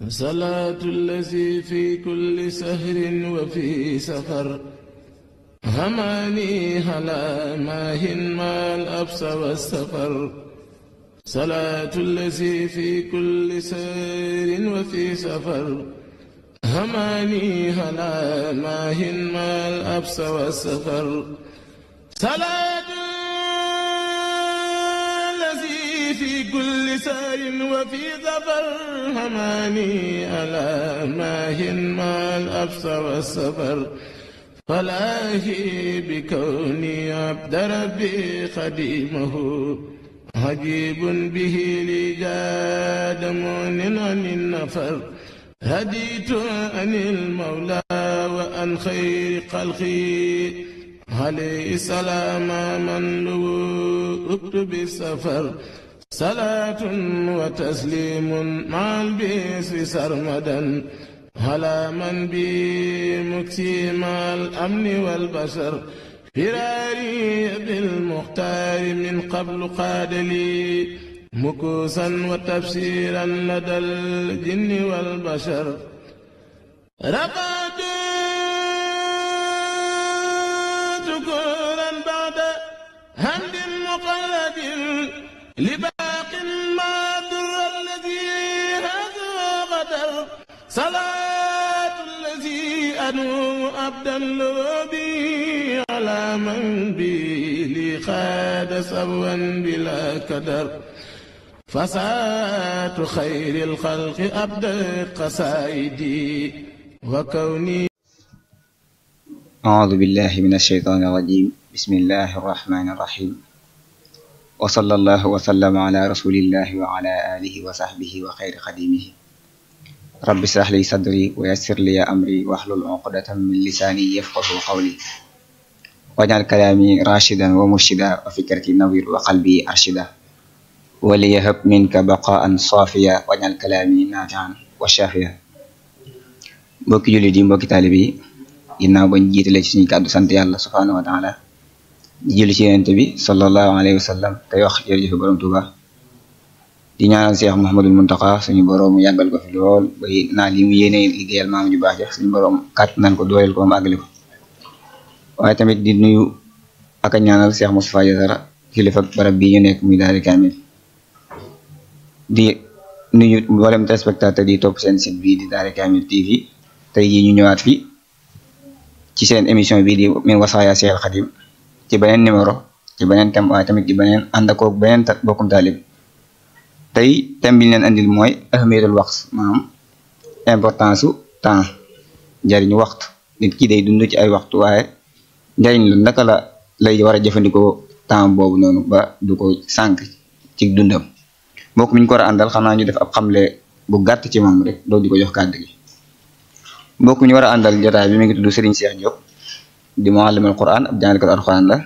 صلاة الذي في كل سهر وفي سفر هماني هلا ماهن ما الأبس والسفر صلاة الذي في كل سهر وفي سفر هماني هلا ماهن ما الأبس والسفر صلاة الذي في كل سهر وفي سفر هماني هلا ماهن ما الأبس والسفر فلاهي بكوني عبد ربي خديمه عجيب به لي جاد مؤمن عن النفر هديت عن المولى وعن خير خلقي عليه السلام من لوؤت بالسفر صلاة وتسليم مع البسر سرمدا على من بمكسي مع الأمن والبشر فراري بالمختار من قبل قاد لي مكوسا وتفسيرا لدى الجن والبشر رقد شكورا بعد هند مقلد لباق ما در الذي هذا غدر صلاة الذي أنو أبدا لبي على من بي لي خاد سوا بلا كدر فساة خير الخلق أبدا قصائدي وكوني. أعوذ بالله من الشيطان الرجيم. بسم الله الرحمن الرحيم. وصلى الله وسلم على رسول الله وعلى آله وصحبه وخير خديمه. رب اشرح لي صدري ويسر لي أمري واحلل عقدة من لساني يفقهوا قولي واجعل كلامي راشدا ومرشدا وفكرتي نوير وقلبي أرشدا وليهب منك بقاء صافيا واجعل كلامي نافعا وشافيا. mbokki jullit yi mbokki taalibe yi ginnaaw bañ jiitale ci suñu kàddu sant yàlla subhaanahu wa taala di julli ci yonent bi sallallahu alayhi wa sallam tey wax jërëjëf borom Tuuba di ñaanal Cheikh Mouhamadul Muntaqa suñu borom yàggal ko fi lool bay naa li mu yéene liggéeyal maam ju baax ja suñu borom kàttanal ko dooleel ko mu àggale ko waaye tamit di nuyu ak a ñaanal Cheikh Moustapha Diatara kilifa barab bi ñu nekk muy Daara Kamil di nuyu mboolem téléspectateur di topp seen site bi di Daara Kamil TV tey jii ñu ñëwaat fi ci seen émission bi di min wasaaya Cheikh Khadim ci beneen numéro ci beneen thème waaye tamit ci beneen ànd ak beneen bokkum taalib tey thème bi ñu leen andil mooy ahamiyatul waqt maanaam importance su temps njariñu waxtu nit ki day dund ci ay waxtu waaye njariñ la naka la lay war a jëfandikoo temps boobu noonu ba du ko sànq ci dundam mbokk mi ñu ko war a àndal xam naa ñu def ab xamle bu gàtt ci moom rek doo di ko jox kàddu gi. mbokk ñu war a àndal jotaay bi mi ngi tudd Serigne Cheikh Diop di muallimul Quran ab jàngalekat alquran la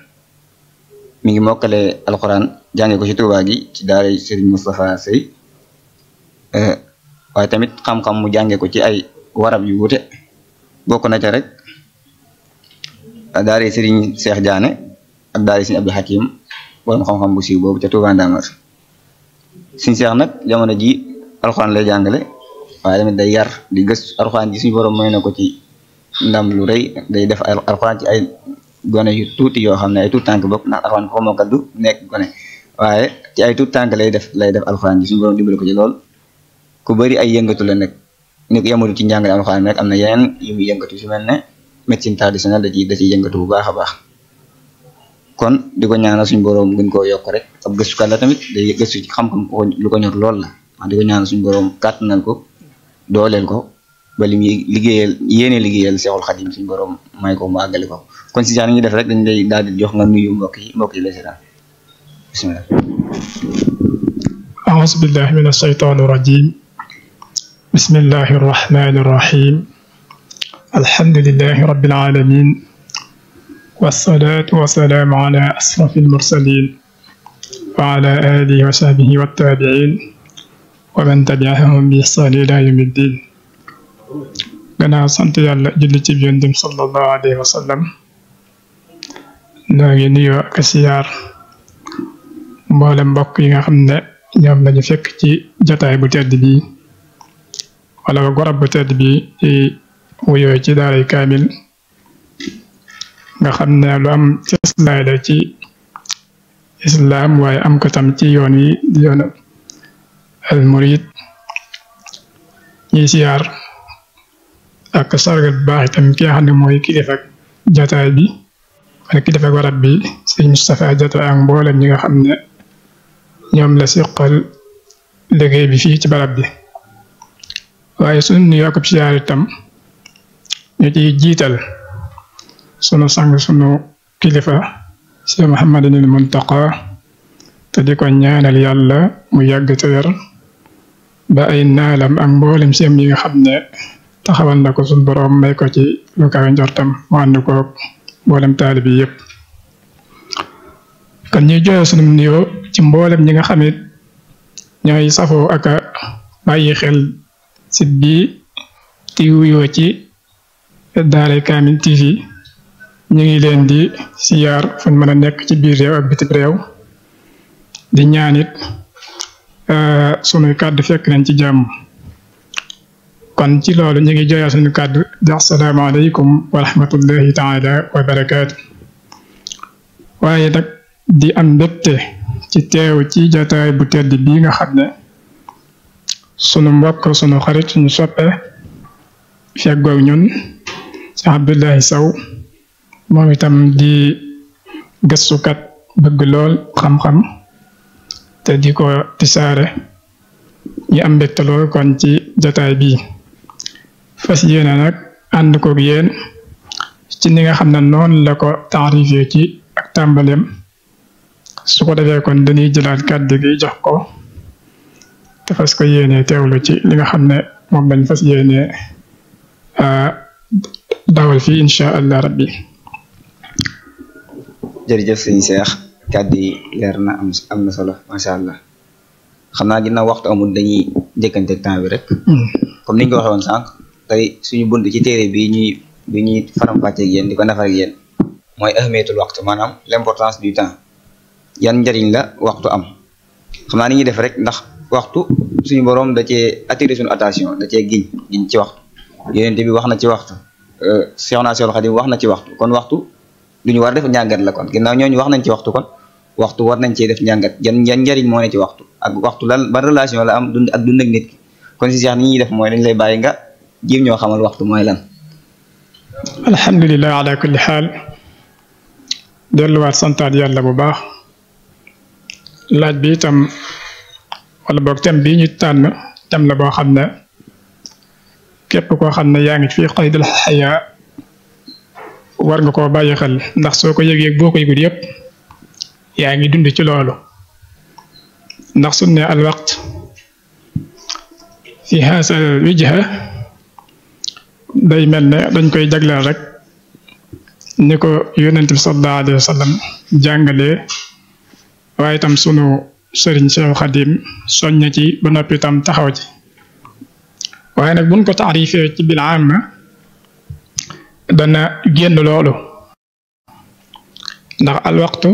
mi ngi mokkale alquran jànge ko ci Touba gi ci daara Serigne Moustapha Sey waaye tamit xam-xam mu jànge ko ci ay warab yu wute bokk na ca rek daara Serigne Cheikh Diané ak daara Serigne Abdou Hakim borom xam-xam bu siiw boobu ca Touba Ndamar Serigne Cheikh nag jamono ji alquran lay jàngale waaye tamit day yar di gëstu alxuraan ji suñu borom may na ko ci ndam lu rëy day def ay alxuraan ci ay gone yu tuuti yoo xam ne ay tuut tànk bokk ndax alxuraan ko mokkal du nekk gone waaye ci ay tuut tànk lay def alxuraan ji suñu borom dimbali ko ci lool ku bëri ay yëngatu la nag ni ko yematu ci njàngale alxuraan rek am na yeneen yu muy yëngatu su mel ne médecine traditionnelle da ciy yëngatu bu baax a baax kon di ko ñaanal suñu borom gën koo yokk rek ab gëstukat la tamit day gëstu ci xam-xam lu ko ñor lool la wax di ko ñaanal suñu borom kàttanal ko dooleel ko ba li muy liggéeyal yéene liggéeyal Seexul Xadim suñu borom may ko mu àggale ko kon si ñuy def rek dañ lay daal di jox nga nuyu mbokk yi la seetaan bismillah. a'uuzu billahi mina shaytaani rajiim bismillahi rahmaani rahiim alhamdulillahi rabbil aalamiin wassalaatu wassalaamu ala ashrafil mursaliin wa ala aalihi wa sahbihi wa taabi'iin wa man tabi'ahum bi ihsaan ila yawmi ddin. gannaaw sant yàlla julli ci Yonent bi sallallahu alayhi wa sallam noo ngi nuyoo ak siyaar mboolem mbokk yi nga xam ne ñoom lañu fekk ci jotaay bu tedd bi wala barab bu tedd bi di wuyoo ci daaray kaamil nga xam ne lu am cëslaay la ci islaam waaye am ko tam ci yoon wi di yoonu al murid ñuy siyaar ak sargal bu baax itam ki nga xam ne mooy kilifa jataay bi wala kilifa barab bi sëñ Moustapha Jataay ak mboolem ñi nga xam ne ñoom la siqal liggéey bi fii ci barab bi waaye sunu nuyoo ak siyaar itam ñu ciy jiital sunu sang sunu kilifa Cheikh Mouhamadul Muntaqa te di ko ñaanal yàlla mu yàgg te wér ba ay naalam ak mboolem seen yi nga xam ne taxawal na ko sunu borom may ko ci lu kawe njortam mu ànd ko mboolem taalibe bi yëpp. kon ñuy joxe sunu nuyoo ci mboolem ñi nga xam ne ñooy safoo ak a bàyyi xel site bii di wuyoo ci Daaray Kamil TV ñu ngi leen di siyaar fuñ mën a nekk ci biir réew ak bitim réew di ñaanit sunuy kàddu fekk nañ ci jàmm. kon ci loolu ñu ngi joyal suñu kàddu di asalaamaaleykum wa rahmatullahi taala wa barakaatu. waaye nag di am mbégte ci teew ci jataay bu tedd bii nga xam ne sunu mbokk sunu xarit suñu soppe feggoog ñun ci Abdullahi Sow moom itam di gëstukat bëgg lool xam-xam te di ko tisaare ñu am mbégte lool kon ci jataay bii fas yéene nag ànd koog yéen ci ni nga xam ne noonu la ko taarifee ci ak tàmbaleem su ko defee kon dañuy jëlaat kàddu gi jox ko te fas ko yéene teewlu ci li nga xam ne moom lañ fas yéene dawal fii incha allah rabbi. jërëjëf sëñ Cheikh kàddu yi leer na am na solo macha allah xam naa ginnaaw waxtu amul dañuy njëkkanteeg temps bi rek. comme ni ñu ko waxee woon sànq tey suñu bunt ci téere bi ñuy faram-fàcceeg yéen di ko nafar ak yéen mooy ahmiyatul waxtu maanaam l'importance du temps yan njëriñ la waxtu am xam naa ni ñuy def rek ndax waxtu suñu borom da cee attiré suñu attention da cee giñ ci waxtu yonent bi wax na ci waxtu Seexuna Seexul Xadiim wax na ci waxtu kon waxtu lu ñu war def njàngat la kon ginnaaw ñooñu wax nañ ci waxtu kon waxtu war nañ cee def njàngat yan njëriñ moo ne ci waxtu ak waxtu lan ban relation la am dund ak nit ki kon si Cheikh ni ñuy def mooy dañ lay bàyyi nga jéem ñoo xamal waxtu mooy lan. alhamdulilah ala kulli xaal delluwaat santaat yàlla bu baax laaj bi itam wala boog thème bii ñu tànn thème la boo xam ne képp koo xam ne yaa ngi fii qaydul xayaa war nga koo bàyyi xel ndax soo ko yëgee boo ko yëgul yëpp yaa ngi dund ci loolu ndax su ne al waqt fi haasa wijha day mel ne dañ koy jagleel rek ni ko yonent bi sallallahu alayhi wa sallam jàngalee waaye itam sunu sëriñ Cheikh Xadim soñña ci ba noppi itam taxaw ci waaye nag buñ ko taarifee ci bil amma dana génn loolu ndax al waqtu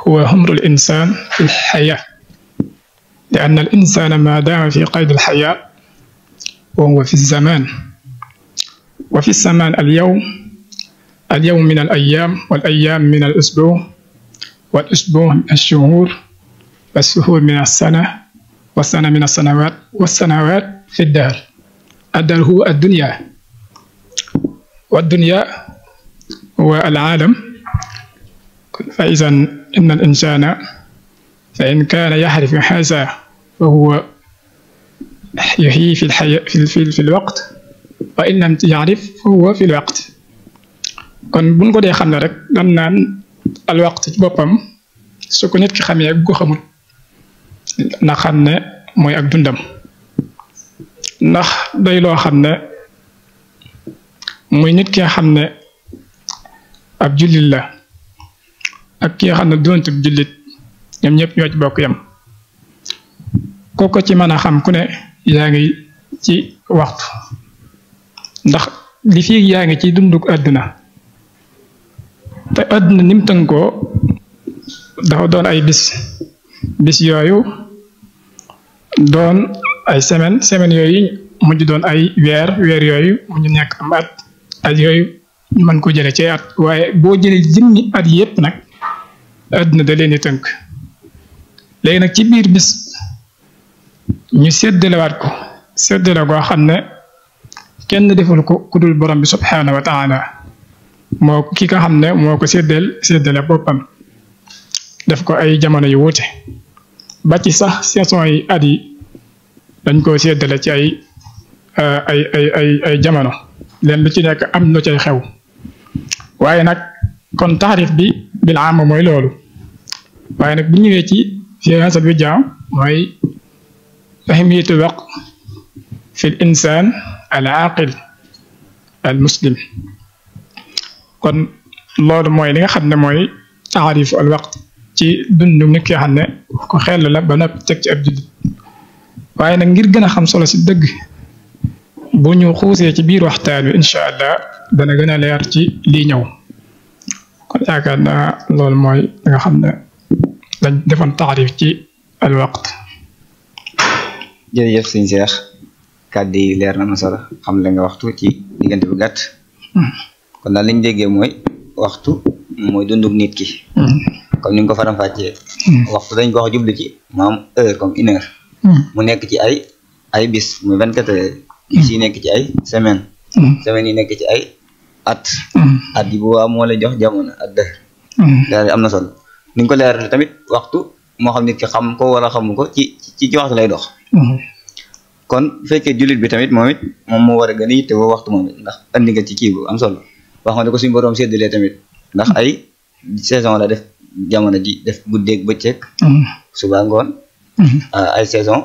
huwa umrul insaan fi lxayaa li anna al insaana ma daama fi qayd al xayaa wa huwa fi zaman wa fi zaman al yawm min al ayyaam wal ayyaam min al usbuu wal usbuu min al shuhuur wa shuhuur min al sana wa sana min al sanawaat wa sanawaat fi dahr ad-dahr huwa ad-dunya wa ad-dunya huwa al aalam fa idan inna al insaana fa in kaana yaxrifu haza fa huwa yuxyi fi l waqt wa in lam yaxrif fa huwa fi l waqt kon buñ ko dee xam ne rek dan naan al waqt ci boppam su ko nit ki xamee bu ko xamul na xam ne mooy ak dundam ndax day loo xam ne muy nit ki nga xam ne ab jullit la ak ki nga xam ne doontul jullit ñoom ñëpp ñoo ci bokk yam kooko ci mën a xam ku ne yaa ngi ci waxtu ndax li fii yaa ngi ci dunduk àdduna te àdduna ni mu tënkoo dafa doon ay bis yooyu doon ay semaine yooyu mujj doon ay weer yooyu mu ñu nekk am at yooyu ñu mën ko jëlee ci at waaye boo jëlee jëmmi at yépp nag àdduna da leen di tënk léegi nag ci biir bis ñu séddalewaat ko séddale goo xam ne kenn deful ko ku dul borom bi subhaanahu wa taala moo ki nga xam ne moo ko séddale boppam def ko ay jamono yu wuute ba ci sax saison yi at yi dañ koo séddale ci ay jamono leen lu ci nekk am lu cay xew waaye nag kon taarif bi bil am mooy loolu waaye nag bu ñëwee ci siyasat bi jaam mooy ahmiyatu waqt fi l insan al aqil al muslim kon loolu mooy li nga xam ne mooy taarifu al waqt ci dundu nit ki xam ne ko xel la ba noppi teg ci ab jullit waaye nag ngir gën a xam solo si dëgg bu ñu xuusee ci biir waxtaan wi incha allah dana gën a leer ci lii ñëw kon yaakaar naa loolu mooy li nga xam ne dañ defoon taarif ci al waqt. jërëjëf sëñ Cheikh kàddu yi leer na ma solo xam la nga waxtu ci diggante bu gàtt. kon daal li ñu déggee mooy waxtu mooy dundug nit ki. comme ni nga ko faram-fàccee. waxtu dañ ko wax jublu ci maam heure comme une heure. mu nekk ci ay bis muy 24 heures. bis yi nekk ci ay semaine yi nekk ci ay at. at yi bu waa moo lay jox jamono ak dër. daal am na solo ni nga ko leeral tamit waxtu moo xam nit ki xam ko wala xamu ko ci waxtu lay dox. kon bu fekkee jullit bi tamit moom moo war a gën a yittewoo waxtu moom it ndax andi nga ci kii bu am solo wax nga ne ko suñu borom séddalee tamit ndax ay saison la def jamono ji def guddeeg bëccëg. suba ngoon. ay saison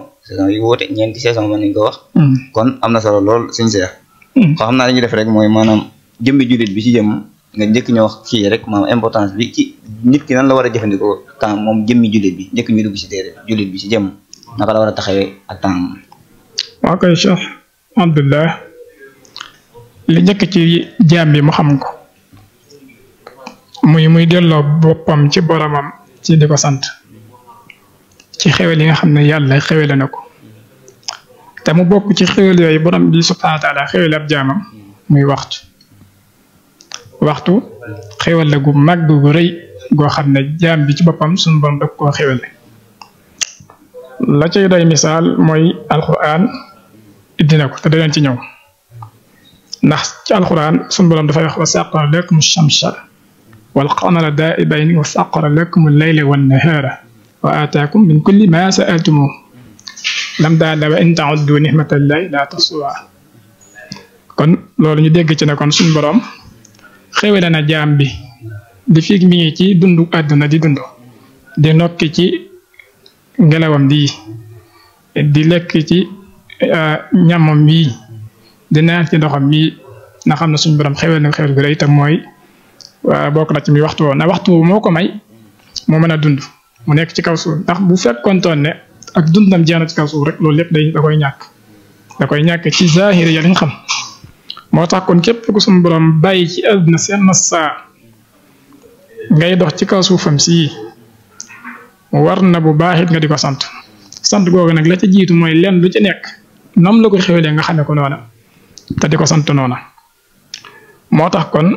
yu woote ñeenti saison mën nañ ko wax. kon am na solo lool suñ seex. xam naa dañuy def rek mooy maanaam jëmbi jullit bi ci jëm nga njëkk ñoo wax fii rek maanaam importance bi ci nit ki nan la war a jëfandikoo temps moom jëmmi jullit bi njëkk ñu dugg ci téere jullit bi ci jëm naka la war a taxawee ak temps. waaw kay Cheikh Abdullah li njëkk ci jaam bi mu xam ko muy delloo boppam ci boromam ci di ko sant ci xewel yi nga xam ne yàlla xewele na ko te mu bokk ci xewel yooyu borom bi subhaanahu wa taala xewele ab jaamam muy waxtu xewel la gu mag gu rëy goo xam ne jaam bi ci boppam suñu borom daf koo xewele la cay doy misaal mooy alquran dina ko te danañ ci ñëw ndax ci alquran suñu borom dafay wax wa saxara lakum shamsa wal qamara daa'ibayni wa saxara lakum al-layla wan nahaara wa aataakum min kulli ma sa'altumuh lam daal wa in ta'uddu ni'matallahi la tuhsuha kon loolu ñu dégg ci ne kon suñu borom xewele na jaam bi di fi mi ngi ci dundu àdduna di dund di nokki ci ngelawam di lekk ci ñamam bii di naan ci ndoxam bii na xam ne suñu borom xewel na xewel bi rek itam mooy bokk na ci mi waxtu woo na waxtu moo ko may moo mën a dund mu nekk ci kaw suuf ndax bu fekkoontoon ne ak dundam jeex na ci kaw suuf rek loolu lépp da koy ñàkk ci zahir ya liñ xam moo tax kon képp ku suñu borom bàyyi ci àdduna seen na saa ngay dox ci kaw suufam sii war na bu baax it nga di ko sant googu nag la ca jiitu mooy lenn lu ci nekk nam la ko xewelee nga xamee ko noona te di ko sant noona moo tax kon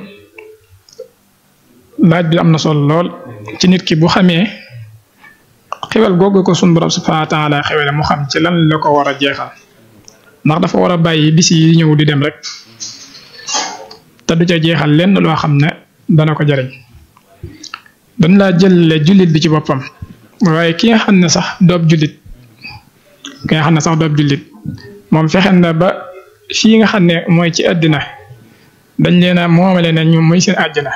laaj bi am na solo lool ci nit ki bu xamee xewel googu ko sunu borom subhaanahu wa taala xewele mu xam ci lan la ko war a jeexal ndax dafa war a bàyyi bis yi ñëw di dem rek te du ca jeexal lenn loo xam ne dana ko jariñ dañ laa jëlle jullit bi ci boppam waaye ki nga xam ne sax doob jullit moom fexe na ba fii nga xam ne mooy ci àddina dañ leen a moomale ne ñu muy seen àjjana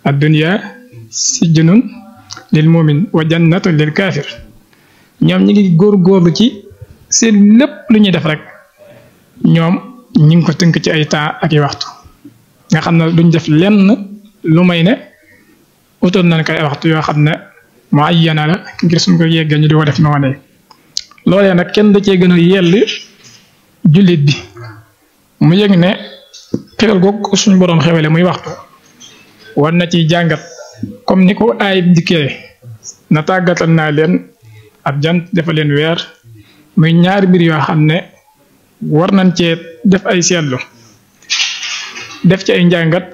ad-dunya sijnun lil mu'min wa jannatun lil kaafir ñoom ñi ngi góorgóorlu ci seen lépp lu ñuy def rek ñoom ñi ngi ko tënk ci ay temps ak i waxtu nga xam ne duñ def lenn lu may ne utal nañ koy waxtu yoo xam ne mu ayyana la ngir suñ ko yeggee ñu di ko def noonu loolee nag kenn da cee gën a yell jullit bi mu yëg ne xewel googu suñu boroom xewele muy waxtu war na ciy jàngat comme ni ko aay dikkee na tàggatal naa leen ab jant dafa leen weer muy ñaari mbir yoo xam ne war nañ cee def ay seetlu def ci ay njàngat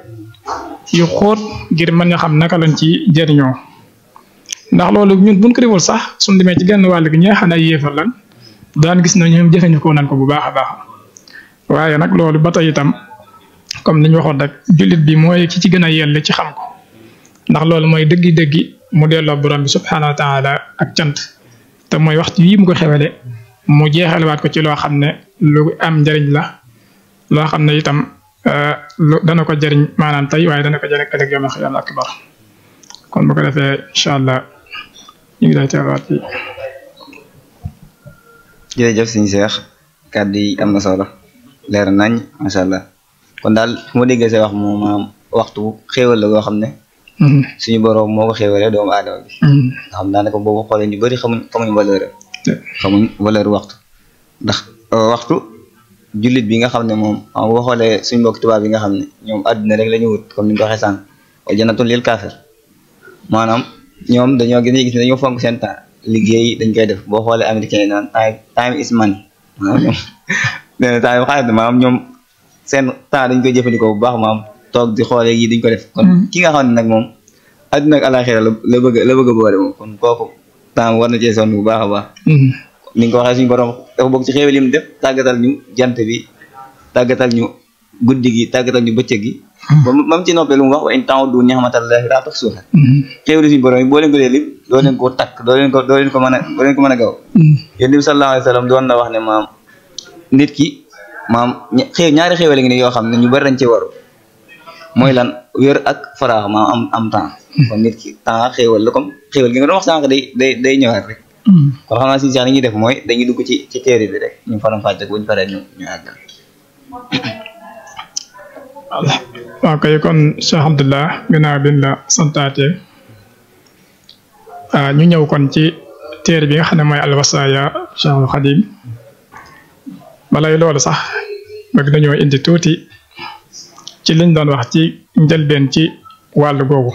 yu xóot ngir mën nga xam naka lañ ci jëriñoo ndax loolu ñun buñ ko deful sax suñ demee ci genn wàll gi ñi nga xam ne ay yéefar lan daan gis na ñoom jëfandikoo nañ ko bu baax a baax waaye nag loolu ba tey itam comme ni ñu waxoon rek jullit bi mooy ki ci gën a yell ci xam ko ndax loolu mooy dëggi-dëggi mu delloo borom bi subhaanahu wa taala ak cant te mooy waxtu yii mu ko xewale mu jeexalewaat ko ci loo xam ne lu am njariñ la loo xam ne itam dana ko jëriñ maanaam tey waaye dana ko jëriñ ëllëg yawmal qiyaama akbar kon bu ko defee incha allah ñu ngi lay teewaat ci. jërëjëf sëñ Cheikh kàddu yi am na solo leer nañ macha allah kon daal fu ma déggee say wax moom maam waxtu xéewal la goo xam ne. suñu borom moo ko xéewalee doomu aadama bi. nga xam daanaka boobu xoolee ñu bëri xamuñ valeur waxtu ndax waxtu jullit bi nga xam ne moom xam boo xoolee suñu mbokk tubaab yi nga xam ne ñoom àdduna rek la ñu wut comme ni nga ko waxee sànq wa jannatul lil kaafir maanaam ñoom dañoo gis ne dañoo fonk seen temps liggéey dañ koy def boo xoolee américain yi naan time is money maanaam ñoom nee na time xaalis maanaam ñoom seen temps dañ koy jëfandikoo bu baax maanaam toog di xoolee yi dañ ko def kon ki nga xam ne nag moom àdduna ak àllaaxira la bëgg a boole moom kon kooku temps war na cee sonn bu baax a baax ni nga ko waxee suñu borom dafa bokk ci xéewal yi mu def tàggatal ñu jant bi tàggatal ñu guddi gi tàggatal ñu bëccëg gi ba mu ci noppee lu mu wax wa in ta'uddu ni'matallahi laa tuhsuha xéewal suñu borom yi boo leen ko dee lim doo leen ko takk doo leen ko mën a gaw yonent bi sallallahu alayhi wa sallam doon na wax ne maam nit ki maam ñaari xéewal ngi ne yoo xam ne ñu bari dañ ci waru mooy lan wér ak faraax maam am temps kon nit ki temps xéewal la comme xéewal gi nga doon wax sànq day ñëwaat rek kon xam naa si sax li ñuy def mooy dañuy dugg ci téere bi rek ñu faram fàcce buñ paree ñu àggal. waaw kay kon Cheikh Abdallah gannaaw bi la santaate ñu ñëw kon ci téere bi nga xam ne mooy alwasaaya Cheikhul Xadim balay loolu sax bëgg nañoo indi tuuti ci liñ doon wax ci njëlbeen ci wàllu googu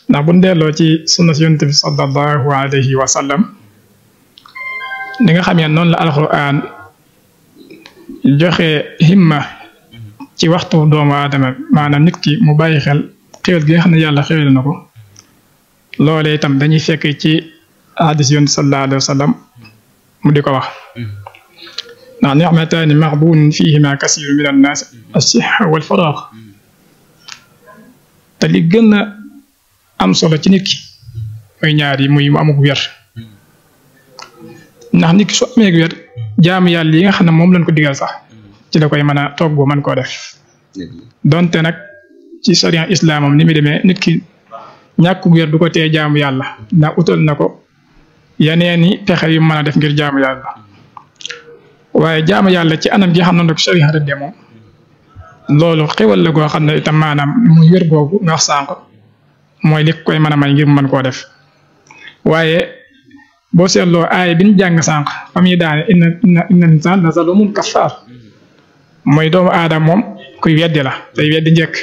ndax bu ñu delloo ci sunna si yonent bi sallallahu alayhi wa sallam ni nga xam ne noonu la alquran joxe himma ci waxtu doomu aadama maanaam nit ki mu bàyyi xel xéwal gi nga xam ne yàlla xéwal na ko loolee itam dañuy fekk ci hadis yonent sallallahu alayhi wa sallam mu di ko wax ndax ni'mataani maghbuunun fiihimaa kasiirun mina n-naas as-sihha wal faraax te li gën a am solo ci nit ki mooy ñaar yi muy mu amug wér ndax nit ki su amee wér jaamu yàlla yi nga xam ne moom lañ ko digal sax ci la koy mën a toog boo mën koo def donte nag ci sharia islaamam ni mu demee nit ki ñàkkug wér du ko tee jaamu yàlla ndax utal na ko yeneeni pexe yu mën a def ngir jaamu yàlla waaye jaamu yàlla ci anam gi xam ne nag sharia rëdde moom loolu xewal la goo xam ne itam maanaam muy wér googu nga wax sànq mooy li koy mën a may ngir mu mën koo def waaye boo seetloo aaya bi ñu jàng sànq fam yi daane inna insaan la zalumun kaffaar mooy doomu aadama moom kuy weddi la day weddi njëkk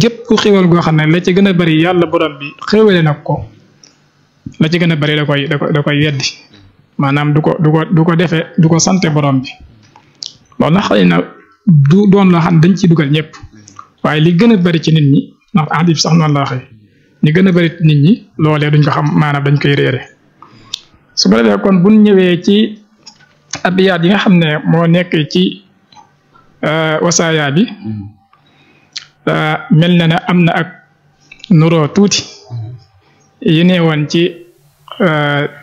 gépp ku xéwal goo xam ne la ci gën a bari yàlla borom bi xéwale nag ko la ci gën a bari da koy weddi maanaam du ko defee du ko sante borom bi loolu nag xëy na du doon loo xam ne dañ ciy dugal ñëpp waaye li gën a bari ci nit ñi ndax hadith sax noonu la waxee ñi gën a bari nit ñi loolee duñ ko xam maanaam dañ koy réere su ko defee kon buñ ñëwee ci abiyaat yi nga xam ne moo nekk ci wasaaya bi mel na ne am na ak nuroo tuuti yi ne woon ci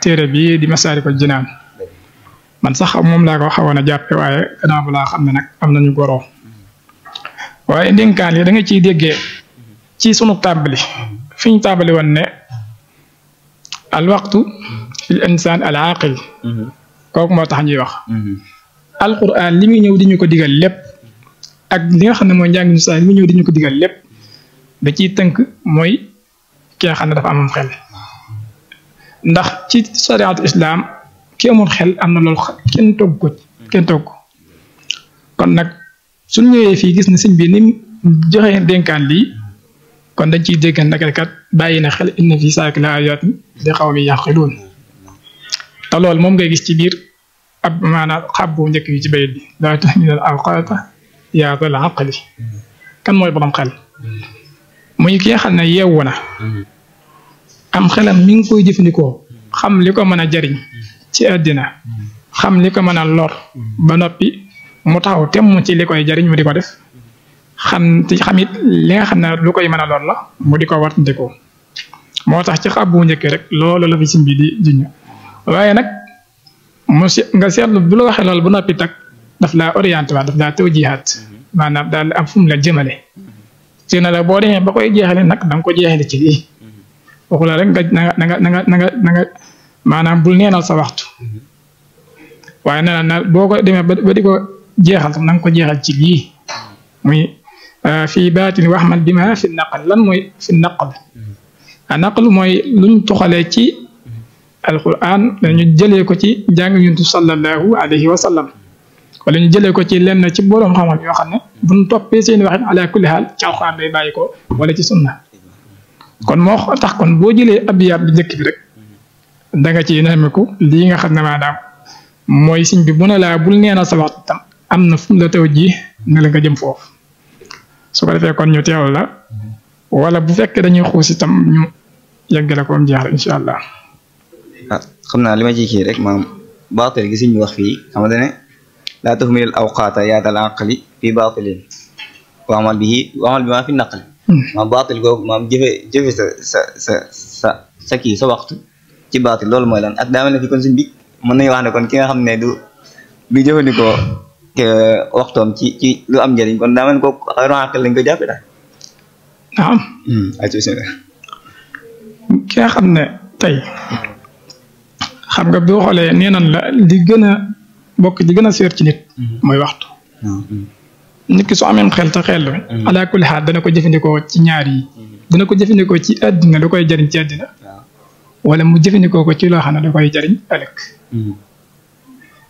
téere bi di Masaalikul Jinaan man sax moom laa ko xawoon a jàppe waaye gannaaw bu laa xam ne nag am nañu goroo waaye ndénkaan yi da nga ciy déggee ci sunu tàmbali fi ñu tàmbali woon ne al waqtu fil insaan al aqil kooku moo tax ñuy wax alquran li muy ñëw di ñu ko digal lépp ak li nga xam ne mooy njàng saa li muy ñëw di ñu ko digal lépp da ciy tënk mooy ki nga xam ne dafa amam xel ndax ci sariatu islam ki amul xel am na loolu kenn togg ko kon nag suñ ñëwee fii gis na sëñ bi ni joxe dénkaan lii kon dañ ciy dégg naka bàyyi na xel inna fi saak la ayaat li qawmi yaqiluun te loolu moom ngay gis ci biir ab maanaam xabbu njëkk yi ci bayit bi laa tahmilal awqaata yaa dal aqli kan mooy borom xel muy ki nga xam ne yeewu na am xelam mi ngi koy jëfandikoo xam li ko mën a jariñ ci àddina xam li ko mën a lor ba noppi mu taxaw temm ci li koy jariñ mu di ko def xam it li nga xam ne lu koy mën a lor la mu di ko wartandikoo moo tax ci xabbu njëkk rek loolu la fi sim bi di juñu waaye nag nga seetlu bu la waxee loolu ba noppi tak daf laa orienté waat daf laa tawjihaat maanaam daal am fu mu la jëmale ci na la boo demee ba koy jeexale nag da nga ko jeexale ci lii waxu la rek na nga maanaam bul neenal sa waxtu waaye nee na boo ko demee ba di ko jeexal na nga ko jeexal ci lii muy fii baatin wax man bi ma fi naqal lan mooy fi naqal a naqal mooy luñ toxalee ci alquran dañu jëlee ko ci njàng yuntu sallallahu alayhi wa sallam wala ñu jëlee ko ci lenn ci boroom xam-xam yoo xam ne buñ toppee seen waxin ala kulli haal ci alquran day bàyyi ko wala ci sunna kon moo tax kon boo jëlee abiyaat bi njëkk bi rek da nga ciy nemmeeku lii nga xam ne maanaam mooy siñ bi bu ne laa bul neenal sa waxtu tam am na fu mu la taw ji ne la nga jëm foofu su ko defee kon ñu teewal la wala bu fekkee dañuy xuus itam ñu yeggale ko am jeex incha allah. xam naa li ma ci kii rek maam baatil gi suñu wax fii xam nga ne laa tuhmilil awqaata yaa dal aqli fii baatilin wa amal bi maa fi naqli maam baatil googu maam jëfe sa kii sa waxtu ci baatil loolu mooy lan ak daa mel ne fi kon suñ bi mën nañu wax ne kon ki nga xam ne du jëfandikoo waxtoom ci lu am njëriñ kon daa mel ne kooku aql lañ ko jàppe daal naam ki nga xam ne tey xam nga boo xoolee nee nan la li gën a bokk li gën a seer ci nit mooy waxtu nit ki soo amee xel te xel ala kulli xaal dana ko jëfandikoo ci ñaar yi dana ko jëfandikoo ci àddina da koy jariñ ci àddina wala mu jëfandikoo ko ci loo xam ne da koy jariñ ëllëg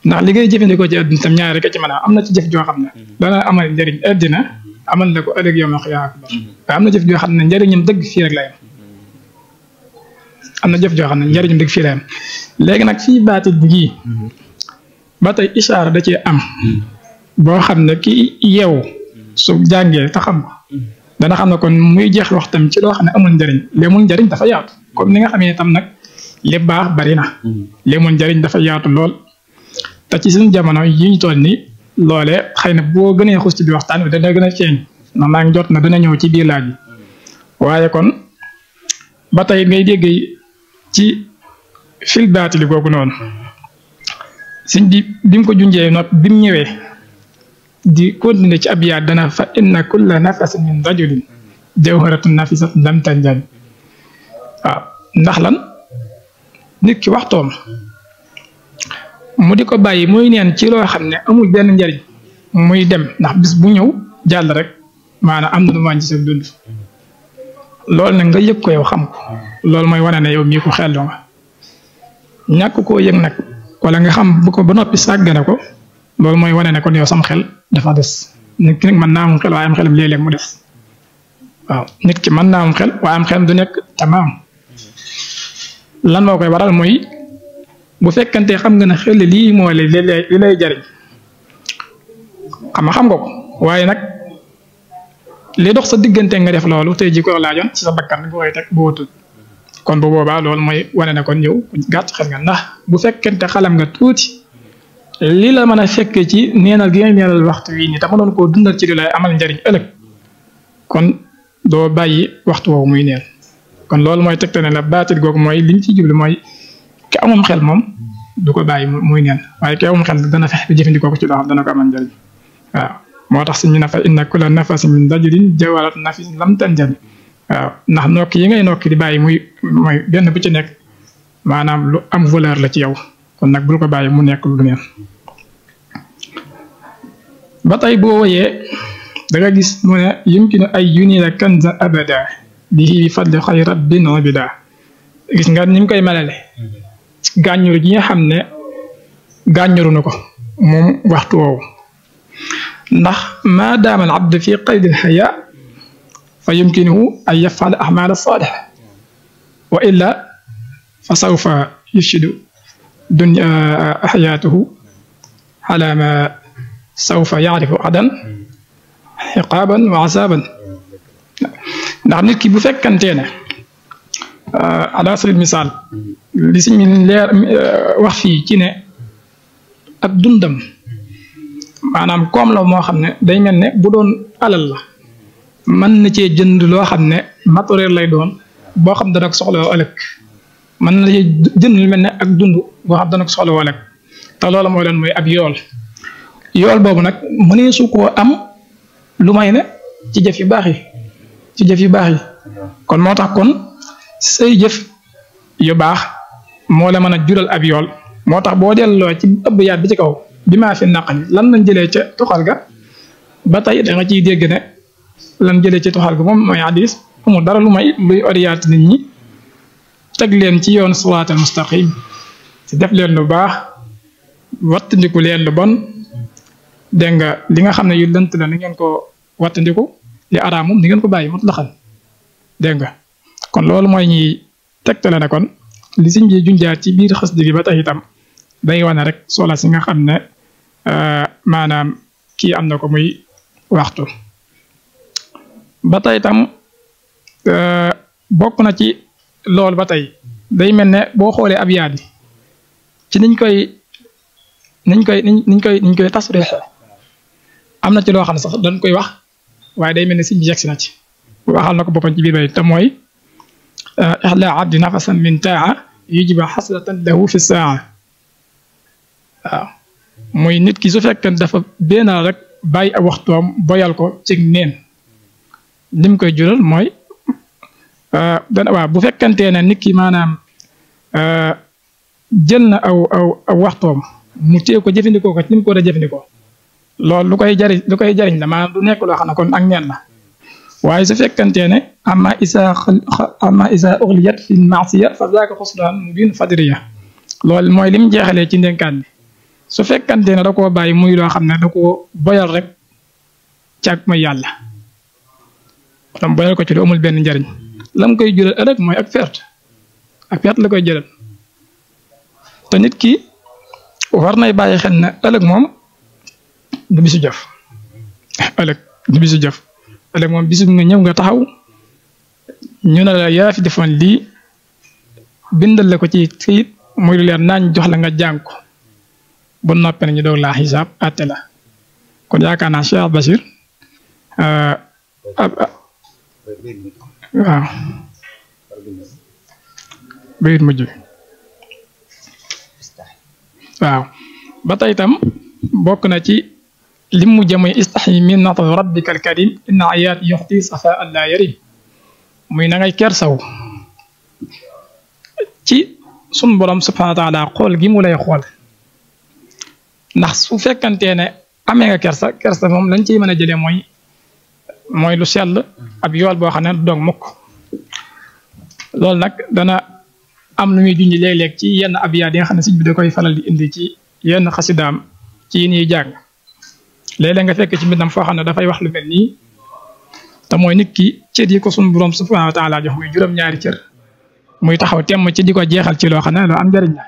ndax li ngay jëfandikoo ci àddina tam ñaar rek a ci mën a am na ci jëf joo xam ne dana amal njariñ àddina amal na ko ëllëg yow ma xiyaam akbar waaye am na jëf joo xam ne njariñam dëgg fii rek la yam am na jëf joo xam ne njariñam dëgg fii la yam léegi nag fii baatit bi gii ba tey ishaara da cee am boo xam ne ki yeewu su jàngee te xam ko dana xam ne kon muy jeex waxtam ci loo xam ne amul njariñ li amul njariñ dafa yaatu comme ni nga xamee tam nag li baax bari na li amul njariñ dafa yaatu lool te ci suñu jamono yi ñu toll nii loolee xëy na boo gënee xuus ci biir waxtaan bi dana gën a feeñ ndax maa ngi jot na dana ñëw ci biir laaj bi waaye kon ba tey ngay dégg ci fil baatili googu noonu sëñ bi mu ko junjee noppi bi mu ñëwee di continuer ci abiyaat dana fa inna kulla nafasin min rajulin jawharatun nafisatun lam tanjal waaw ndax lan nit ki waxtoom mu di ko bàyyi muy neen ci loo xam ne amul benn njariñ muy dem ndax bis bu ñëw jàll rek maanaam am na lu wàññi sa dund loolu nag nga yëg ko yow xam ko loolu mooy wane ne yow mii ko xellu nga ñàkk koo yëg nag wala nga xam bu ko ba noppi sàggane ko loolu mooy wane ne kon yow sam xel dafa des nit ki nag mën naa am xel waaye am xelam léeg-léeg mu des waaw nit ki mën naa am xel waaye am xelam du nekk tamaam lan moo koy waral mooy bu fekkante xam nga ne xel lii moo li lay jariñ xam nga ko waaye nag li dox sa diggante nga def loolu tey ji ko laajoon ci sa bakkan nga koy teg bu wutut kon bu boobaa loolu mooy wane ne kon yow gàtt xel nga ndax bu fekkente xalam nga tuuti li la mën a fekk ci neenal gi ngay neenal waxtu wi nii te mënoon koo dundal ci li lay amal njariñ ëllëg kon doo bàyyi waxtu woowu muy neen kon loolu mooy tegte ne la baatit googu mooy liñ ci jublu mooy ki amum xel moom du ko bàyyi muy neen waaye ki amum xel dana fexe ba jëfandikoo ko ci loo xam dana ko amal njariñ waaw moo tax suñu nafa inna kulla nafasin min rajulin jawharatun nafisatin lam tanjali waaw ndax nokki yi ngay nokki di bàyyi mooy benn bu ci nekk maanaam lu am valeur la ci yow kon nag bul ko bàyyi mu nekk lu neen ba tey boo woyee da nga gis mu ne yumkinu ay yunila kanza abada bihi bi fadli xayri rabbin abida gis nga ni mu koy melale gàññuru gi nga xam ne gàññuru na ko moom waxtu woowu ndax maa daama al abd fi qaydi al xaya fa yumkinuhu an yafala ahmal saliha wa illa fa sawfa yufsidu dunya xayaatuhu ala ma sawfa yaarifu adan xiqaaban wa asaban ndax nit ki bu fekkantee ne ala sabil misaal li si leer wax fii ci ne ab dundam maanaam koom la moo xam ne day mel ne bu doon alal la mën na cee jënd loo xam ne matériel lay doon boo xam dana ko soxla woo ëllëg mën na cee jënd lu mel ne ak dund boo xam dana ko soxla woo ëllëg te loola mooy doon mooy ab yool boobu nag mënee su koo am lu may ne ci jëf yu baax yi kon moo tax kon say jëf yu baax moo la mën a jural ab yool moo tax boo delloo ci ëbb yaat bi ci kaw bi maa fi naqali lan lañ jëlee ca tuxal ga ba tey da nga ciy dégg ne lan jëlee ci tuxal ga moom mooy hadis amul dara lu may luy orienté nit ñi teg leen ci yoon siraatal mustaqim ci def leen lu baax wattandiku leen lu bon dégg nga li nga xam ne yu lënt la ni ngeen ko wattandiku li araam moom ni ngeen ko bàyyi mot la xam dégg nga kon loolu mooy ñuy tegtale ne kon li siñ bi junjaat ci biir xas digi ba tey itam day wane rek solo si nga xam ne maanaam kii am na ko muy waxtu ba tey itam bokk na ci loolu ba tey day mel ne boo xoolee ab yaat yi ci niñ koy tasrixe am na ci loo xam ne sax dañ koy wax waaye day mel ne siñ bi yegsi na ci waxal na ko boppam ci biir bay te mooy ixlaa abdi nafasan min taa yujiba xaslatan lahu fi saa waaw muy nit ki su fekkee dafa bénal rek bàyyi ab waxtoom boyal ko ci neen lim koy jural mooy waaw bu fekkantee ne nit ki maanaam jël na aw waxtoom mu téye ko jëfandikoo ko ci ni mu ko war a jëfandikoo loolu lu koy jariñ la maanaam du nekk loo xam ne kon ak neen la waaye su fekkantee ne amma isa uxliyat fi maasiya fa zaaka xusraan mubin fadriya loolu mooy lim jeexalee ci ndénkaan bi su fekkantee ne da koo bàyyi muy loo xam ne da koo boyal rek càg mooy yàlla tam boyal ko ci lu amul benn njariñ lam koy jural ëllëg mooy ak perte la koy jëral te nit ki war nay bàyyi xel ne ëllëg moom du bisu jëf ëllëg moom bisu nga ñëw nga taxaw ñu ne la yaa fi defoon lii bindal la ko ci kayit muy lu leer naañ jox la nga jàng ko bu noppee nañu doog laa xisaab àtte la kon yaakaar naa Cheikh Bachir waaw bayit mujj waaw ba tey itam bokk na ci lim mu jëmoy istaxyi min natar rabbika alkarim inna ayaat yoxti safa allah yarim muy na ngay kersaw ci sun borom subhanahu wa taala xool gi mu lay xool ndax su fekkantee ne amee nga kersa moom lañ ciy mën a jëlee mooy lu sell ab yool boo xam ne du doog mukk loolu nag dana am lu muy junj léeg-léeg ci yenn abiyaat yi nga xam ne sëñ bi da koy faral di indi ci yenn xasidaam ci yi ñuy jàng léeg-léeg nga fekk ci mbindam foo xam ne dafay wax lu mel nii te mooy nit ki cër yi ko suñu borom subhanahu wa taala jox muy juróom-ñaari cër muy taxaw temm ci di ko jeexal ci loo xam ne loo am njëriñ la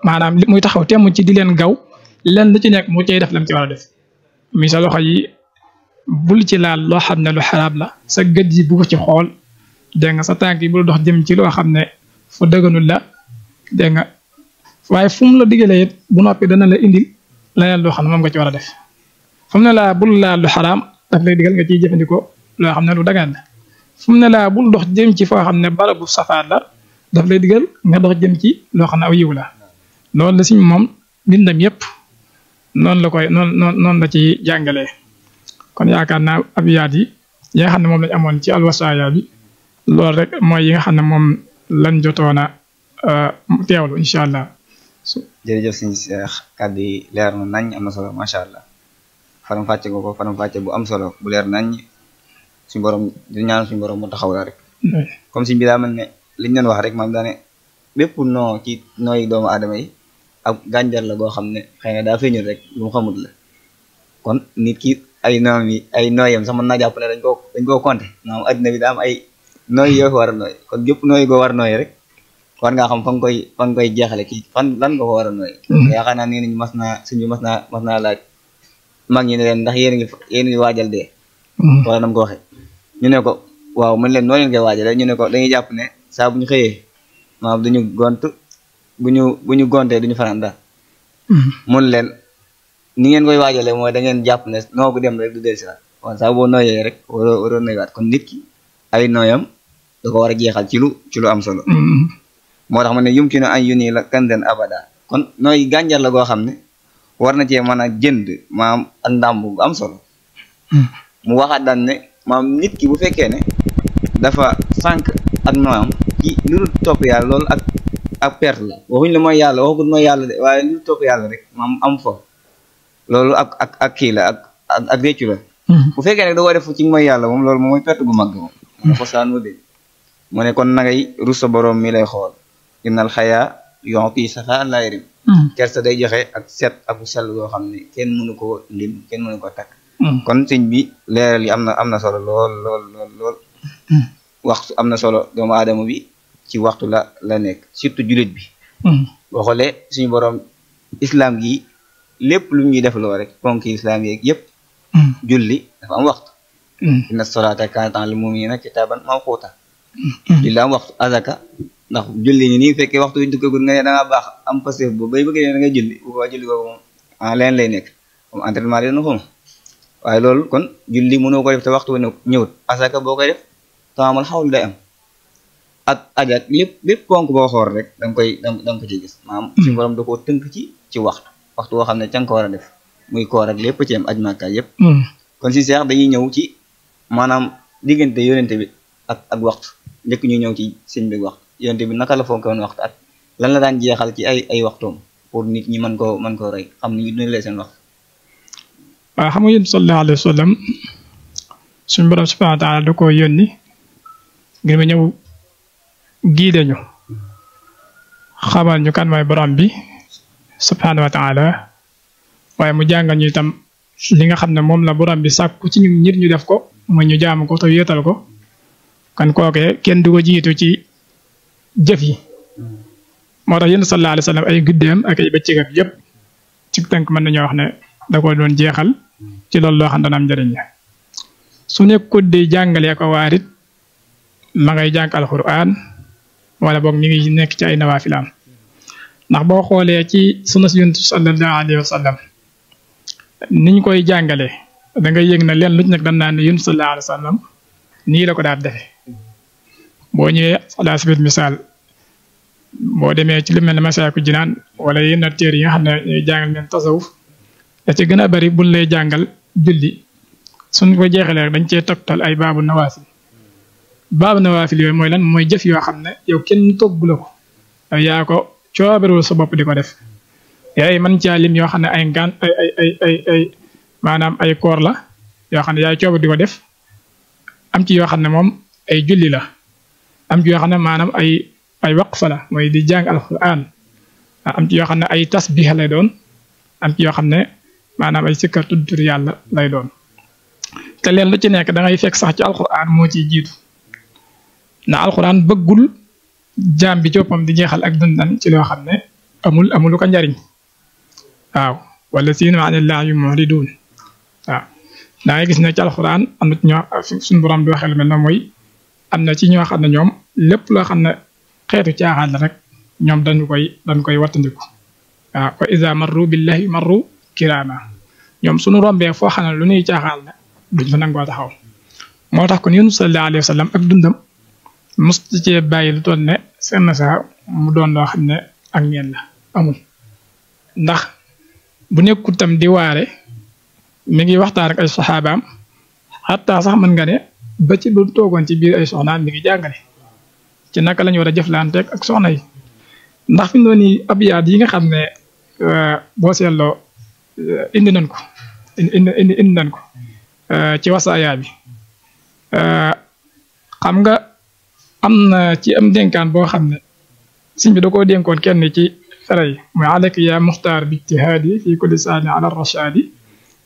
maanaam muy taxaw temm ci di leen gaw leen lu ci nekk mu cay def lam ci war a def mi sa loxo yi bul ci laal loo xam ne lu xaraam la sa gët yi bu ko ci xool dégg nga sa tànk yi bul dox jëm ci loo xam ne fu dëgganul la dégg nga waaye fu mu la diggalee it bu noppi dana la indil leneen loo xam ne moom nga ci war a def fu mu ne laa bul laal lu xaraam daf lay digal nga ciy jëfandikoo loo xam ne lu dagan la fu mu ne laa bul dox jëm ci foo xam ne barabu safaat la daf lay digal nga dox jëm ci loo xam ne aw yiw la loolu la siñ moom bindam yépp noonu la koy noonu la ci jàngalee kon yaakaar naa abiyaat yi nga xam ne moom lañ amoon ci alwasaaya bi loolu rek mooy yi nga xam ne moom lan jotoona teewlu incha allah. jërëjëf sëñ Cheikh kàddu yi leer na nañ am na solo macha allah faram fàcce nga ko faram fàcce bu am solo bu leer nañ suñu borom di ñaan suñu borom mu taxaw la rek. comme si bi daa mel ne liñ doon wax rek maam daane bépp noo ci nooy doomu aadama yi ak gànjar la goo xam ne xëy na daa feeñul rek lu mu xamut la kon nit ki ay nooyam sax mën naa jàpp ne dañ koo compter maanaam addina bi daa am ay nooy yoo war a nooy kon gépp nooy goo war a nooy rek war ngaa xam fa nga koy jeexale kii fan lan nga ko war a nooy yaakaar naa nee nañu mas naa laaj mag ñi ne leen ndax yéen a ngi waajal dee wala nam ko waxe ñu ne ko waaw mën leen noo leen koy waajale ñu ne ko dañuy jàpp ne saa bu ñu xëyee maanaam duñu gont bu ñu gontee duñu fanaan daal mun leen ni ngeen koy waajale mooy da ngeen jàpp ne noo bu dem rek du del si waat kon saa boo nooyee rek waroo nooywaat kon nit ki ay nooyam da ko war a jeexal ci lu am solo moo tax ma ne yumkinu an yu nii la kandan abada kon nooy gànjar la goo xam ne war na cee mën a jënd maam ak ndàmb bu am solo mu waxaat daan ne maam nit ki bu fekkee ne dafa sànq ak nooyam ci lu dul topp yàlla loolu ak perte la waxuñ la mooy yàlla waxagul mooy yàlla de waaye lu dul topp yàlla rek maam am fo loolu ak kii la ak réccu la bu fekkee ne da koo def ci mooy yàlla moom loolu moom mooy perte gu mag moom mo fosaan mu de mu ne kon na ngay rus sa borom mi lay xool innal xayaa yonti safa laa yarim kersa day joxe ak set ak sell goo xam ne kenn mënu ko lim kenn mënu ko takk kon sëñ bi leeral yi am na solo lool waxtu am na solo doomu aadama bi ci waxtu la nekk surtout jullit bi boo xoolee suñu borom islam gi lépp lu ñuy def loo rek ponk islam yeeg yëpp julli dafa am waxtu inna salaata kaanat alal mu'miniina kitaaban mawquuta julli am waxtu azaka ndax julli ni nii fekkee waxtu wi duggagul nga ne da ngaa baax am passé bu bay bëgg ne da nga julli bu waa julli boobu moom leen lay nekk comme entraînement leen xom waaye loolu kon julli mënoo ko def te waxtu wi ñëwut azaka boo koy def tamamal xawlu day am ak ajak lépp ponk boo xool rek da nga ko ci gis maanaam suñu borom da koo tënk ci waxtu boo xam ne ca nga ko war a def muy koor ak lépp ci am aj Makka yëpp kon si seex dañuy ñëw ci maanaam diggante yonente bi ak waxtu njëkk ñu ñëw ci sëñ bi waxtu yonente bi naka la fonk woon waxtu ak lan la daan jeexal ci ay waxtoom pour nit ñi mën koo roy xam ni ñu lee seen waxtu waaw xam nga yéen sallallahu alayhi wa sallam suñu borom subhanahu wa taala da ko yónni ngir ma ñëw giide ñu xamal ñu kan mooy borom bi subhanahu wa taala waaye mu jàngal ñu itam li nga xam ne moom la borom bi sàkku ci ñu nit ñu def ko mooy ñu jaamu ko te wéetal ko kan kookee kenn du ko jiitu ci jëf yi moo tax yéen sallallahu alayhi wa sallam ay guddeem ak ay bëccëgam yëpp ci tënk mën nañoo wax ne da ko doon jeexal ci loolu loo xam ne dana am njëriñ la su nekkut di jàngalee ko waarit ma ngay jàng alquran wala boog mi ngi nekk ci ay nawaafilaam ndax boo xoolee ci sunna si Yonent sallallahu alayhi wa sallam niñ koy jàngalee da ngay yëg na leen lu ci nekk dañ naan ne Yonent sallallahu alayhi wa sallam nii la ko daal defee boo ñëwee ala sabil misaal boo demee ci lu mel ne Masaalikul Jinaan wala yenn téere yi nga xam ne ñooy jàngal leen tasawuf da ci gën a bari buñ lay jàngal julli suñ ko jeexalee rek dañ cee toptal ay baabu nawaafil yooyu mooy lan mooy jëf yoo xam ne yow kenn togg la ko yaa ko coobarul sa bopp di ko def yaay man caa lim yoo xam ne ay ngaan ay maanaam ay koor la yoo xam ne yaay coobar di ko def am ci yoo xam ne moom ay julli la am ci yoo xam ne maanaam ay waqfa la mooy di jàng alquran am ci yoo xam ne ay tasbih lay doon am ci yoo xam ne maanaam ay sikkar tudd tur yàlla lay doon te leen lu ci nekk da ngay fekk sax ci alquran moo ciy jiitu na alquran bëggul jaam bi coppam di jeexal ak dundan ci loo xam ne amul ko njariñ waaw wala siina anil laahi mu'ridun waaw da ngay gis ne ci alquran am na ci ñoo suñu borom bi waxee lu mel ne mooy am na ci ñoo xam ne ñoom lépp loo xam ne xeetu caaxaan la rek ñoom dañ koy wattandiku waaw wa iza marru billahi marru kirama ñoom suñu rombee foo xam ne lu ñuy caaxaan la duñ fa nangoo taxaw moo tax kon Yonent sallallahu alayhi wa sallam ak dundam musta cee bàyyi lu toll ne seen saa mu doon loo xam ne ak ñeen la amul ndax bu nekkul tam di waare mi ngi waxtaan ak ay saxaabaam xataa sax mën nga ne ba ci lu toogoon ci biir ay soxnaam mi ngi jàngale ci naka la ñu war a jëflanteeg ak soxna yi ndax fi mu doon nii abiyaat yi nga xam ne boo seetloo indi nañ ko ci wasaaya bi xam nga am na ci am dénkaan boo xam ne sëñ bi da koo dénkoon kenn ci fere yi mooy aleyka yaa muxtaar bi ijtihaadi fi kulli saani ala rashaadi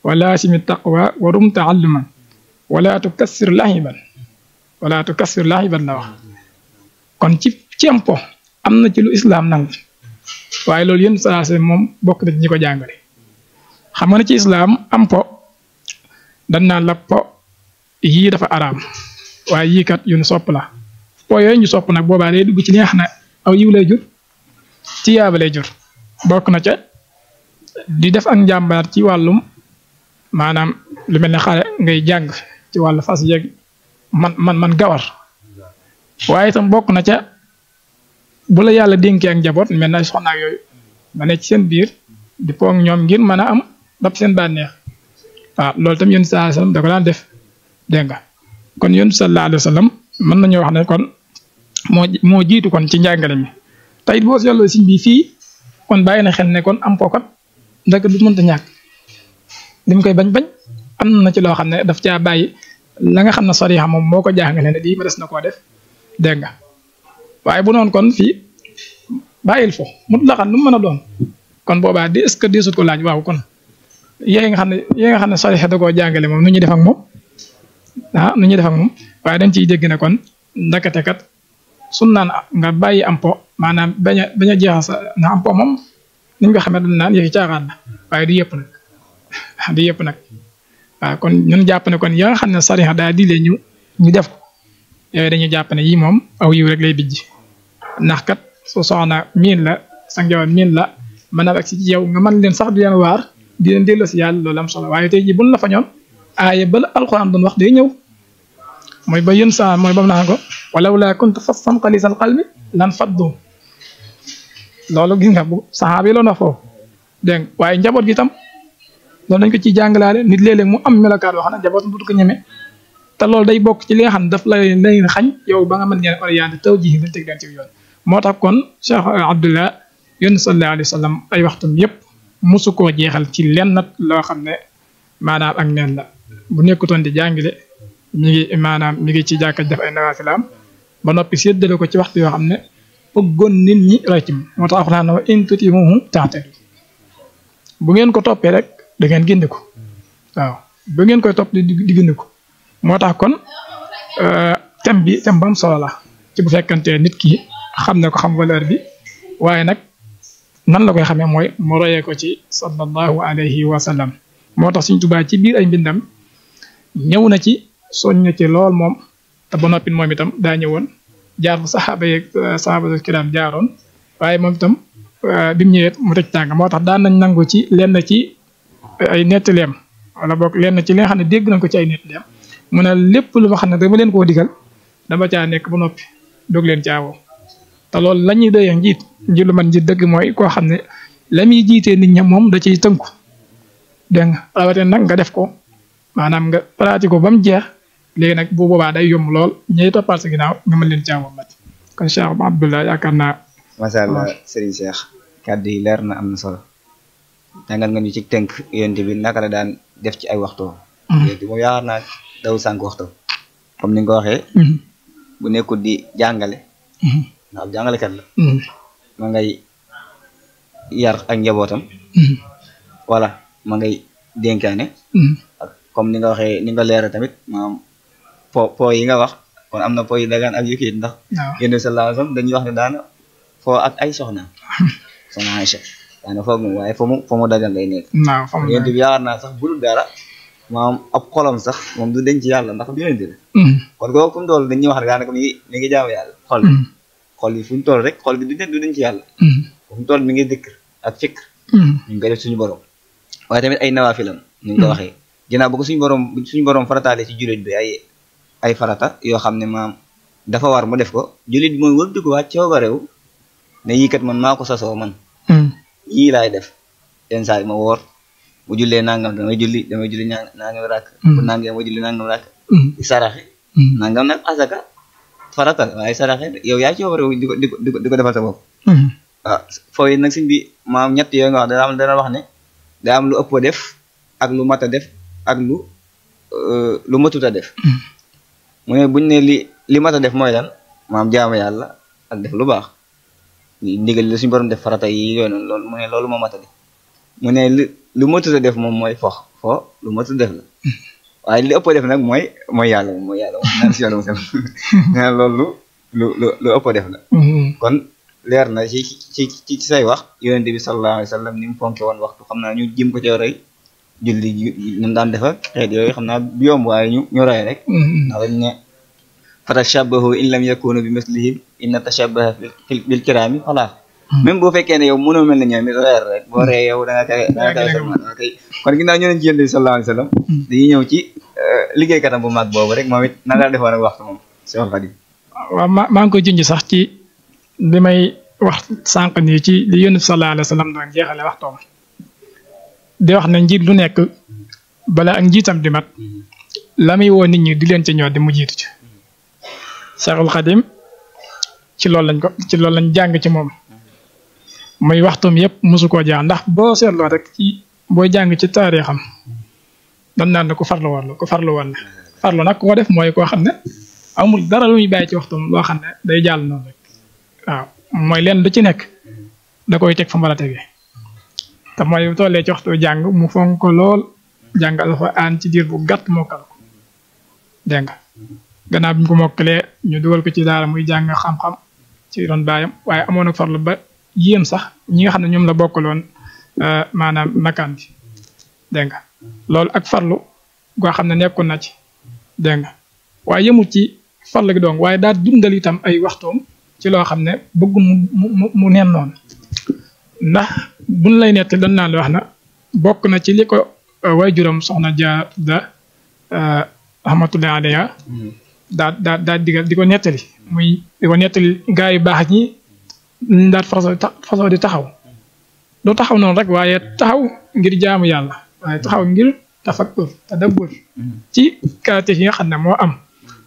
wa laasimi taqwa wa rum taalluman wala tukassir lahiban la wax kon ci am po am na ci lu islam nangu waaye loolu yéen saa moom bokk na ci ñi ko jàngale xam nga ne ci islam am po dañ naan la po yii dafa araam waaye yii kat yu ñu sopp la po yooyu ñu sopp nag boobaa day dugg ci li nga xam ne aw yiw lay jur ci yaaba lay jur bokk na ca di def ak njàmbaar ci wàllum maanaam lu mel ne xale ngay jàng ci wàllu fas yeeg man gawar waaye itam bokk na ca bu la yàlla dénkee ak njaboot mel na soxna ak yooyu nga ne ci seen biir di poog ñoom ngir mën a am dab seen bànneex waaw loolu tam yonent sallallahu alayhi wasallam da ko daan def dégg nga kon yonent sallallahu alayhi wasallam mën nañoo wax ne kon moo jiitu kon ci njàngale mi tey boo seetloo siñ bi fii kon bàyyi na xel ne kon am pookat ndek du mënta ñàkk li mu koy bañ am na ci loo xam ne daf caa bàyyi la nga xam ne sariya moom moo ko jàngale ne lii ma des na koo def dégg nga waaye bu noonu kon fii bàyyil fo mut la xam nu mu mën a doon kon boobaa di est-ce que deesut ko laaj waaw kon yéen nga xam ne sariya da koo jàngale moom nu ñuy def ak moom nu ñuy def ak moom waaye dañ ciy dégg ne kon ndakate kat sun naan nga bàyyi am po maanaam bañ a jeexal sa na am po moom ni ñu ko xamee dañ naan yëfi caaxaan la waaye du yëpp nag waaw kon ñun jàpp ne kon ya nga xam ne sariya daa digle ñu def ko yooyu dañuy jàpp ne yii moom aw yiw rek lay bijj ndax kat su soxna miin la sa njaboot miin la mën a ak si yow nga mën leen sax di leen waar di leen delloo si yàlla loolu am solo waaye tey jii buñ la fa ñoon aaye bala alxuraan doon wax day ñëw mooy ba yén sa mooy ba mu naan ko walaw laa kunta fassan xalisal qalbi lan faddu loolu gis nga bu saxaaba yi loon wax foofu dégg nga waaye njaboot gi tam loolu dañ ko ciy jàngalaale nit léeg-léeg mu am melokaan wax na njaboot du ko ñeme te loolu day bokk ci li nga xam ne daf lay xañ yow ba nga mën ngeen orienté taw ji dañ teg leen ci yoon moo tax kon Cheikh Abdullah yonent sallallahu alayhi wa sallam ay waxtam yëpp mosu koo jeexal ci lenn loo xam ne maanaam ak neen la bu nekkutoon di jàngale mi ngi ci jàkka def ay nawaafilaam ba noppi séddale ko ci waxtu yoo xam ne bëggoon nit ñi roy ci moo tax alxuraan wa in tutii'uuhu tahtadu bu ngeen ko toppee rek da ngeen gindi ko waaw bu ngeen koy topp di gindi ko moo tax kon thème bi thème bu am solo la ci bu fekkante nit ki xam ne ko xam valeur bi waaye nag nan la koy xamee mooy mu royee ko ci sallallahu alayhi wa sallam moo tax Sëriñ Tuubaa ci biir ay mbindam ñëw na ci soññ ci lool moom te ba noppi moom itam daa ñëwoon jaar fu saxaaba kiram jaaroon waaye moom itam bi mu ñëwee mu tëj tàng moo tax daan nañ nangu ci lenn ci ay nettaleem wala boog lenn ci li nga xam ne dégg nañ ko ci ay nettaleem mu ne lépp lu ma xam ne dama leen koo digal dama caa nekk ba noppi doog leen caawoo te loolu la ñuy doyee njiit lu man njiit dëgg mooy koo xam ne la muy jiitee nit ña moom da ciy tënku dégg nga rawatina nag nga def ko maanaam nga pratique ko ba mu jeex léegi nag bu boobaa day yomb lool ñay toppaat sa ginnaaw nga mën leen caawoo mat kon Cheikh Abdullah yaakaar naa. macha allah Serigne Cheikh kàddu yi leer na am na solo jàngal nga ñu ci tënk yonent bi naka la daan def ci ay waxtu. yonent bi moom yaakaar naa daw sànq waxtu comme ni nga ko waxee. bu nekkul di jàngale. ndax jàngalekat la. ma ngay yar ak njabootam. voilà ma ngay dénkaane. comme ni nga waxee ni nga leeral tamit maanaam po yi nga wax kon am na po yi dagaan ak yu kii ndax. yéen sallallahu alayhi wasallam dañuy wax ne daana foo ak ay soxna Aïcha daana foog moom waaye fa mu dagan lay nekk. yéen bi yaakaar naa sax bul dara maanaam ab xolam sax moom du denc yàlla ndax du yéen la. kon kooku fu mu toll dañuy wax rek daanaka mi ngi jaamu yàlla xol yi fu ñu toll rek xol bi du denc yàlla. fu mu toll mi ngi dëkk ak fikr. ñu ngi koy def suñu borom waaye tamit ay nawaafilam ni ñu ko waxee. ginnaaw bu ko suñu borom farataale ci jullit bi ay farata yoo xam ne maam dafa war mu def ko jullit bi mooy wëlbati ko waat coobareew ne yii kat man maa ko sasoo man. yii laay def yenn saa yi ma woor bu jullee nangam damay julli nangam rakk. bu nangam ma julli nangam rakk. di saraxe. nangam nag asaka farata waaye saraxe yow yaa coobareew di ko defal sa bopp. waaw foofu nag suñ bi maam ñett yooyu nga wax dana wax ne daa am lu ëpp a def ak lu mat a def. ak lu matut a def mu ne buñ ne li mat a def mooy lan maam jaamu yàlla ak def lu baax ndigal li suñu borom def farata yi yooyu noonu loolu mu ne loolu moo mat a def mu ne lu matut a def moom mooy fo lu matut a def la waaye li ëpp a def nag mooy yàlla moom naan si yàlla mosam nee loolu lu ëpp a def la kon leer na ci say wax yonent bi sallallahu alayhi wa sallam ni mu fonke woon waxtu xam naa ñu jëm ko ci roy julli ñu daan def ak xeet yooyu xam naa du yomb waaye ñu roy rek ndax dañ ne fatashabbahu in lam yakunu bi mislihim inna tashabbaha bil kirami xalaas même boo fekkee ne yow mënoo mel ne ñoom it reer rek boo ree yow da nga kay kon ginnaaw ñu leen ci yonent bi sallallahu alayhi wa sallam dañuy ñëw ci liggéeykatam bu mag boobu rek moom it na la defoon ak waxtu moom Seexul Xadiim. waaw maa ngi koy junj sax ci bi may wax sànq nii ci li Yonent bi sallallahu alayhi wa sallam doon jeexale waxtoom di wax ne njiit lu nekk bala ak njiitam di mat la muy woo nit ñi di leen ci ñoo di mu jiitu ci Seexul Xadiim ci loolu lañ jàng ci moom muy waxtoom yëpp mosu koo jaax ndax boo seetloo rek ci booy jàng ci taarixam dan naan ne ku farlu woon la farlu nag koo def mooy koo xam ne amul dara lu muy bàyyi ci waxtu loo xam ne day jàll noonu rek waaw mooy leen lu ci nekk da koy teg fa mu la tegee te mooy tollee ci waxtu jàng mu fonk ko lool jàng alxuraan ci diir bu gàtt mokkal ko dégg nga gannaaw bi ñu ko mokkalee ñu dugal ko ci daara muy jàng xam-xam ci doon baayam waaye amoon ak farlu ba yéem sax ñi nga xam ne ñoom la bokkaloon maanaam nakaan bi dégg nga loolu ak farlu goo xam ne nekkoon na ci dégg nga waaye yemul ci farlu gi doon waaye daal dundal itam ay waxtoom ci loo xam ne bëgg mu neen noonu ndax buñ lay nett dañ naan la wax na bokk na ci li ko waajuram soxna Jaara rahmatullahi alayha daa digal di ko nettali muy di ko nettali gaa yu baax ñi ñu daal façon di taxaw doo taxaw noonu rek waaye taxaw ngir jaamu yàlla waaye taxaw ngir tafakkur tadabbur ci kawtéef yi nga xam ne moo am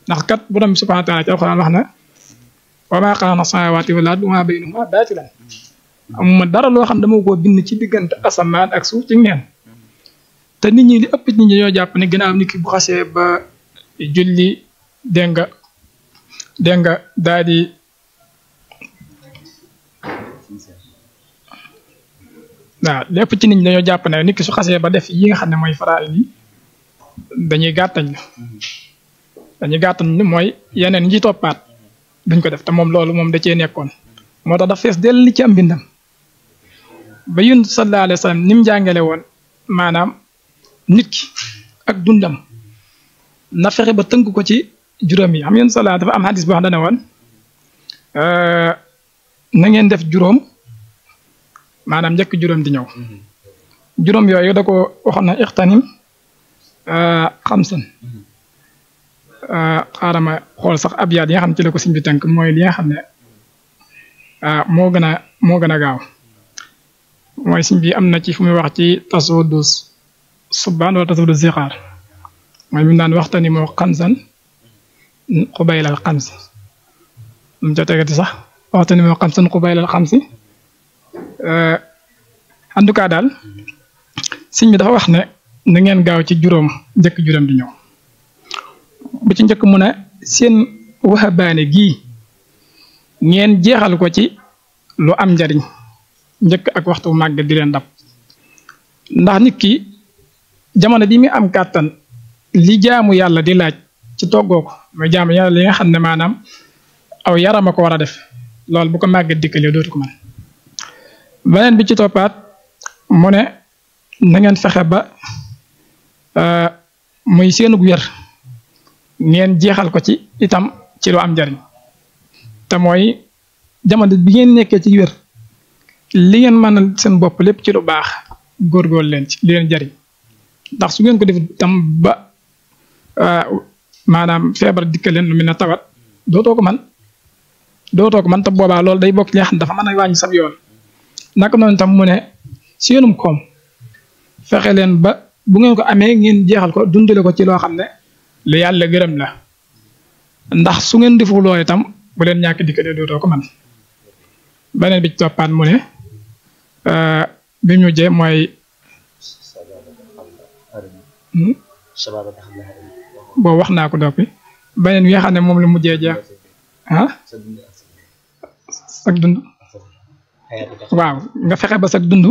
ndax kat borom bi subhaanahu wa taala ci alxuraan wax na wa maa xalaqna samaawaati wal arda wa maa baynahumaa baatilan amuma dara loo xam dama koo bind ci diggante asamaan ak suuf ci neen te nit ñi li ëpp nit ñi ñoo jàpp ne ginnaaw nit ki bu xasee ba julli dégg nga daal di waaw lépp ci nit ñi dañoo jàpp ne nit ki su xasee ba def yi nga xam ne mooy faraa'id yi dañuy gàttañ mooy yeneen ñi toppaat duñ ko def te moom loolu moom da cee nekkoon moo tax daf fees dell li ci am mbindam ba Yonent sallallahu alayhi wa sallam ni mu jàngale woon maanaam nit ki ak dundam na fexe ba tënk ko ci juróom yi xam Yonent sallallahu dafa am hadis boo xam ne woon na ngeen def juróom maanaam njëkk juróom di ñëw juróom yooyu da ko waxoon na ixtanim xamsan xaaral ma xool sax abyaat yi nga xam ne ci la ko siñ bi tënk mooy li nga xam ne moo gën a gaaw mooy siñ bi am na ci fu muy wax ci tasawudu subaan wala tasawudu zixaar mooy mi naan waxtani moo xamsan xubaylal xamsi mu ca tegati sax waxtani moo xamsan xubaylal xamsi en tout cas daal siñ bi dafa wax ne na ngeen gaaw ci juróom njëkk juróom di ñëw bu ci njëkk mu ne seen waxabaane gii ngeen jeexal ko ci lu am njariñ njëkk ak waxtu màgg di leen dab ndax nit ki jamono bi mi am kàttan li jaamu yàlla di laaj ci toggoo ko mooy jaamu yàlla li nga xam ne maanaam aw yaram a ko war a def loolu bu ko màgg dikkalee dootu ko mën beneen bi ci toppaat mu ne na ngeen fexe ba muy seenug wér ngeen jeexal ko ci itam ci lu am njariñ te mooy jamono bi ngeen nekkee ci wér li ngeen mënal seen bopp lépp ci lu baax góorgóorlu leen ci li leen jariñ ndax su ngeen ko def itam ba maanaam feebar dikkal leen lu mel ne tawat dootoo ko man te boobaa loolu day bokk li nga xam dafa mën a wàññi sab yoon naka noonu tam mu ne seenum koom fexe leen ba bu ngeen ko amee ngeen jeexal ko dundale ko ci loo xam ne lu yàlla gërëm la ndax su ngeen defu loolu itam bu leen ñàkk dikkalee dootoo ko man beneen bi ci toppaat mu ne bi mu mujjee mooy boobu wax naa ko doppi beneen bi nga xam ne moom la mujjee jeex sag dund waaw nga fexe ba sag dund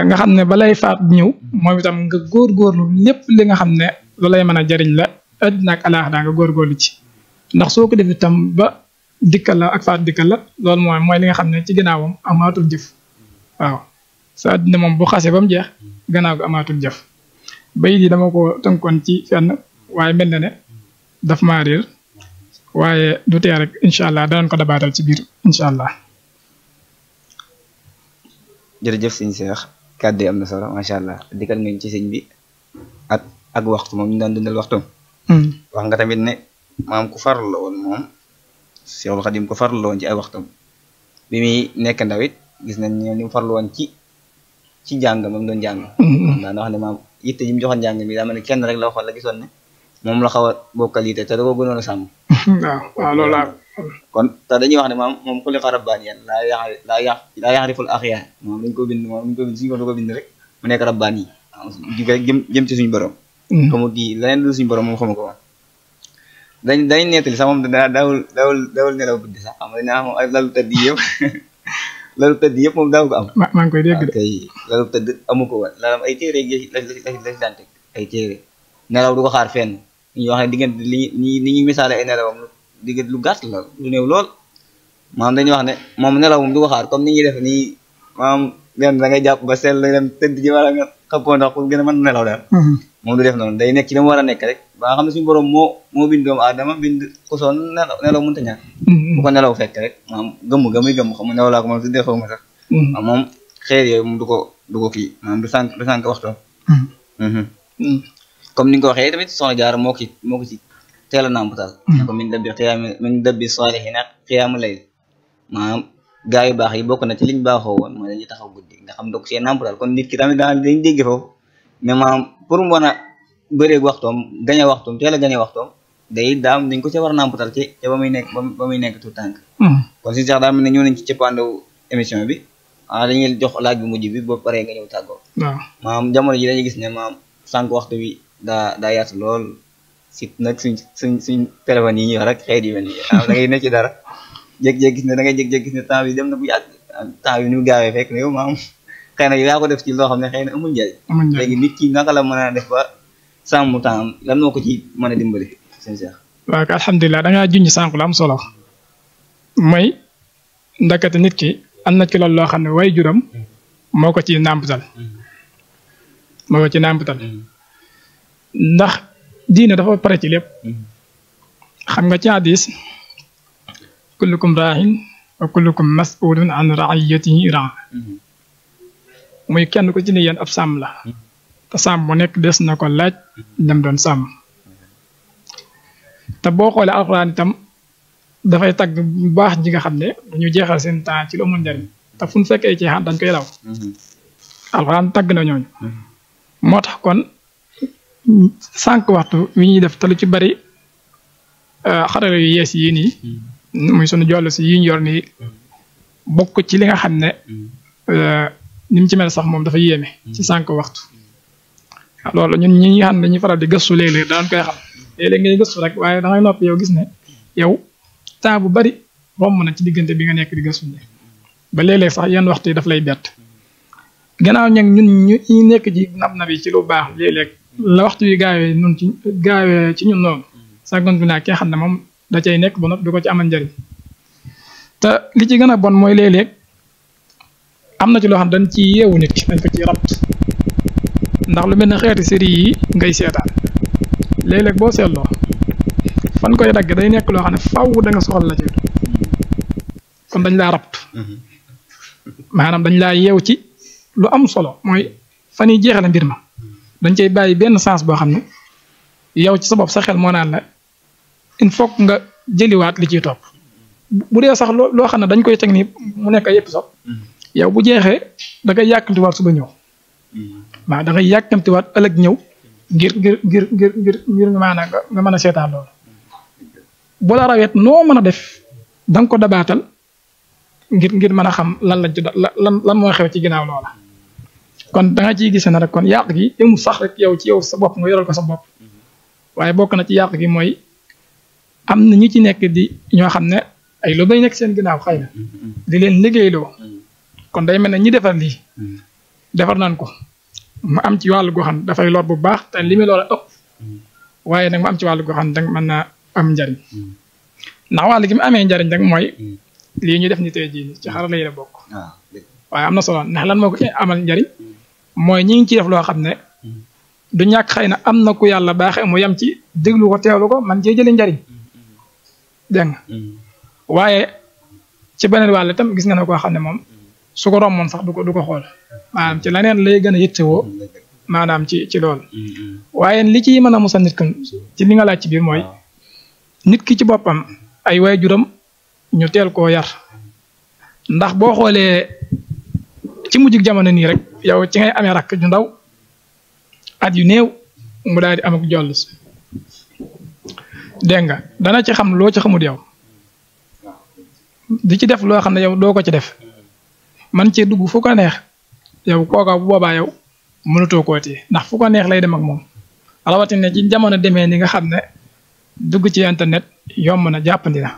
nga xam ne balay faat ñëw moom itam nga góorgóorlu lépp li nga xam ne lu lay mën a jariñ la àddina ak alaaxira nga góorgóorlu ci ndax soo ko def itam ba dikkal la ak faat dikkal la loolu mooy li nga xam ne ci ginnaawam amaatul jëf waaw sa àddina moom bu xasee ba mu jeex gannaaw gi amaatul jëf bayit yi dama ko tënkoon ci fenn waaye mel na ne daf maa réer waaye du tee rek incha allah danañ ko dabaatal ci biir incha allah. jërëjëf sëñ Cheikh kàddu yi am na solo macha allah dikkal nga ci sëñ bi ak waxtu moom ñu daan dundal waxtu. wax nga tamit ne maam ku farlu la woon moom Cheikhul Khadim ku farlu la woon ci ay waxtam bi muy nekk ndaw it gis nañ ni mu farlu woon ci jàng moom doon jàng. daan wax ne maam yitte ji mu joxoon jàng mi daa mel ne kenn rek la waxoon la gisoon ne moom la xaw a bokkal yitte te da koo gënoon a sàmm. waaw loolu laa kon te dañuy wax ne maam moom ku li xarab baan yan laa yaxriful axyaar moom dañ ko bind suñu ko bind rek mu nekk rabbaan yi jóge rek jëm ci suñu borom. xamul kii leneen lu suñu borom moom xamu ko woon dañ nettali sax moom daawul nelaw guddi sax xam nga moom ay lalu tëdd yëpp moom daaw ko am. maa ngi koy dégg de kay lalu tëdd amu ko woon lalam ay téere la daan teg ay téere nelaw du ko xaar fenn ñu wax ne diggante ni ñuy misaale ay nelawam diggante lu gàtt la lu néew lool maam dañuy wax ne moom nelaw moom du ko xaar comme ni ñuy def nii maam benn da ngay jàpp ba sell dem tëdd ji wala nga xappoo ndax pour gën a mën nelaw daal moom du def noonu day nekk ci li mu war a nekk rek ba nga xam ne suñu borom moo bind doomu aadama bind ku soon nelaw mënta ñàkk bu ko nelaw fekk rek maam gëmm xam nga nelaw laa ko moom tuddee xaw ma sax moom xeer yooyu moom du ko kii maam du sànk waxtoom comme ni nga ko waxee tamit soxna Jaara moo ko ci teel a nàmpatal ko min dabbi saalihiina xiyaamu layl maanaam gaa yu baax yi bokk na ci liñ baaxoo woon mooy dañuy taxaw guddi nga xam dok see nàmpatal kon nit ki tamit dañ dégg foofu mais maanaam pour mu mën a bëreeg waxtoom gañe waxtoom teel a gañe waxtoom day daam dañ ko ca war a nàmpatal ci ca ba muy nekk tout tànk kon si sax daa mel ne ñëw nañ ci cëppaandaw émission bi dañuy jox laaj bu mujj bi boo paree nga ñëw tàggoo maanaam jamono ji dañuy gis ne maam sànq waxtu bi daa yaatu lool si nag suñ téléphone yi ñuy wax rek xëy di mel ni da ngay nekk ci dara jékki-jékki gis ne da ngay jékki-jékki gis ne temps bi dem na bu yàgg temps bi ni mu gaawee fekk ne yow maam xëy na yaa ko def ci loo xam ne xëy na amul njëriñ léegi nit ki naka la mën a def ba sàmm temps lan moo ko ci mën a dimbali sëñ Cheikh. waaw alhamdulilah da ngaa junj sànq lu am solo mooy ndakate nit ki am na ci loolu loo xam ne way juram moo ko ci nàmpatal ndax diine dafa pare ci lépp xam nga ci hadis kullukum raahin wa kullukum mas'ulun an ra'iyatihi raa muy kenn ku ci ne yéen ab sàmm la te sàmm mu nekk des na ko laaj dem doon sàmm te boo xoolee alxuraan itam dafay tagg bu baax ji nga xam ne dañu jeexal seen temps ci lu amul njariñ te fu ñu fekkee ci xan dañ koy daw alxuraan tagg na ñooñu moo tax kon sànq waxtu wi ñuy def te lu ci bari xarala yu yees yii nii muy sunu jollu si yi ñu yor nii bokk ci li nga xam ne ni mu ci mel sax moom dafa yéeme ci sànq waxtu loolu ñun ñi nga xam ne dañuy faral di gëstu léeg-léeg daan koy xam léeg-léeg ngay gëstu rek waaye da ngay noppi yow gis ne yow temps bu bari romb na ci diggante bi nga nekk di gëstu ne ba léeg-léeg sax yenn waxtu yi daf lay bett gannaaw ñag ñun ñu nekk ci nab yi ci lu baax léeg-léeg la waxtu yi gaawee ci ñun noonu sàggantu naa ki nga xam ne moom da cay nekk ba noppi du ko ci amal njëriñ te li ci gën a bon mooy léeg-léeg am na ci loo xam dañ ci yeewu nit ki dañ ko ci rabt ndax lu mel ne xeeti série yi ngay seetaan léeg-léeg boo seetloo fan koy dagg day nekk loo xam ne faw da nga soxla la ci kon dañ laa rabt maanaam dañ laa yeew ci lu am solo mooy fan yi jeexale mbir ma dañ cay bàyyi benn sens boo xam ne yow ci sa bopp sa xel moo naan la il faut nga jëliwaat li ciy topp bu dee sax loo xam ne dañ koy teg nii mu nekk ay épisode yow bu jeexee da ngay yàkkamtiwaat suba ñëw waaw da ngay yàkkamtiwaat ëllëg ñëw ngir maanaam nga mën a seetaan loolu bu la rawet noo mën a def da nga ko dabaatal ngir mën a xam lan lañ ci lan moo xew ci ginnaaw loola kon da nga ciy gis ne rek kon yàq gi amul sax rek yow ci yow sa bopp nga yoral ko sa bopp waaye bokk na ci yàq gi mooy am na ñi ci nekk di ñoo xam ne ay lu bay nekk seen ginnaaw xëy na di leen liggéeyloo kon day mel ne ñi defar lii defar nañ ko mu am ci wàllu goo xam dafay lor bu baax te li muy lor a ëpp waaye nag mu am ci wàllu goo xam danga mën naa am njariñ ndax wàll gi mu amee njariñ rek mooy lii ñu def ni tey jii ci xarala yi la bokk waaye am na solo ndax lan moo ko amal njariñ mooy ñi ngi ci def loo xam ne du ñàkk xëy na am na ku yàlla baaxee mu yem ci déglu ko teewlu ko man cee jëlee njariñ dégg nga waaye ci beneen wàll itam gis nga ne koo xam ne moom su ko romboon sax du ko xool maanaam ci leneen lay gën a yittewoo maanaam ci loolu waaye li ci mën a musal nit ki ci li nga laaj ci biir mooy nit ki ci boppam ay waajuram ñu teel koo yar ndax boo xoolee ci mujjug jamono nii rek yow ci ngay amee rakk ju ndaw at yu néew mu daal di am ak joll si dégg nga dana ci xam loo ci xamut yow di ci def loo xam ne yow doo ko ci def man cee dugg fu ko neex yow kooka bu boobaa yow mënatoo koo téye ndax fu ko neex lay dem ak moom rawatina ci jamono demee ni nga xam ne dugg ci internet yomb na jàppandi na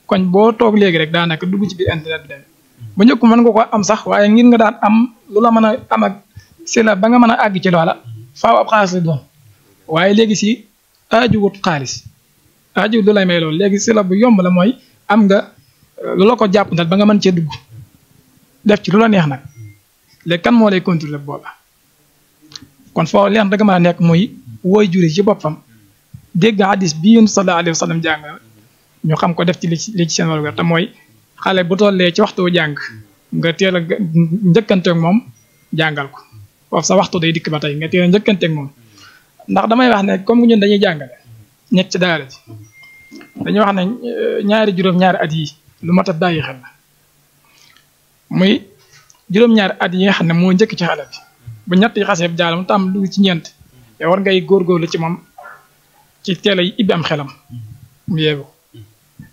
koñ boo toog léegi rek daanaka dugg ci biir internet bi dem bu njëkk mën nga ko am sax waaye ngir nga daan am lu la mën a am ak si la ba nga mën a àgg ci loola faaw ab xaalis la doon waaye léegi si aajuwut xaalis aajuwut lu lay may loolu léegi si la bu yomb la mooy am nga lu la ko jàpp ndal ba nga mën cee dugg def ci lu la neex nag léegi kan moo lay contrôler booba kon foo leen rek mën a nekk muy woy juri ci boppam dégg hadis bi yéen sallallahu alayhi wa sallam jàng ñu xam ko def ci li ci seen wàllu te mooy xale bu tollee ci waxtu jàng nga teel a njëkkanteeg moom jàngal ko foofu sa waxtu day dikk ba tey nga teel a njëkkanteeg moom ndax damay wax ne comme ñun dañuy jàngale nekk ci daara ji dañuy wax ne ñaari juróom-ñaari at yi lu mat a bàyyi xel la muy juróom-ñaari at yi nga xam ne moo njëkk ci xale bi bu ñett yi xasee jàll mu tam dugg ci ñeent yow war ngay góorgóorlu ci moom ci teel a ibbi am xelam mu yeewu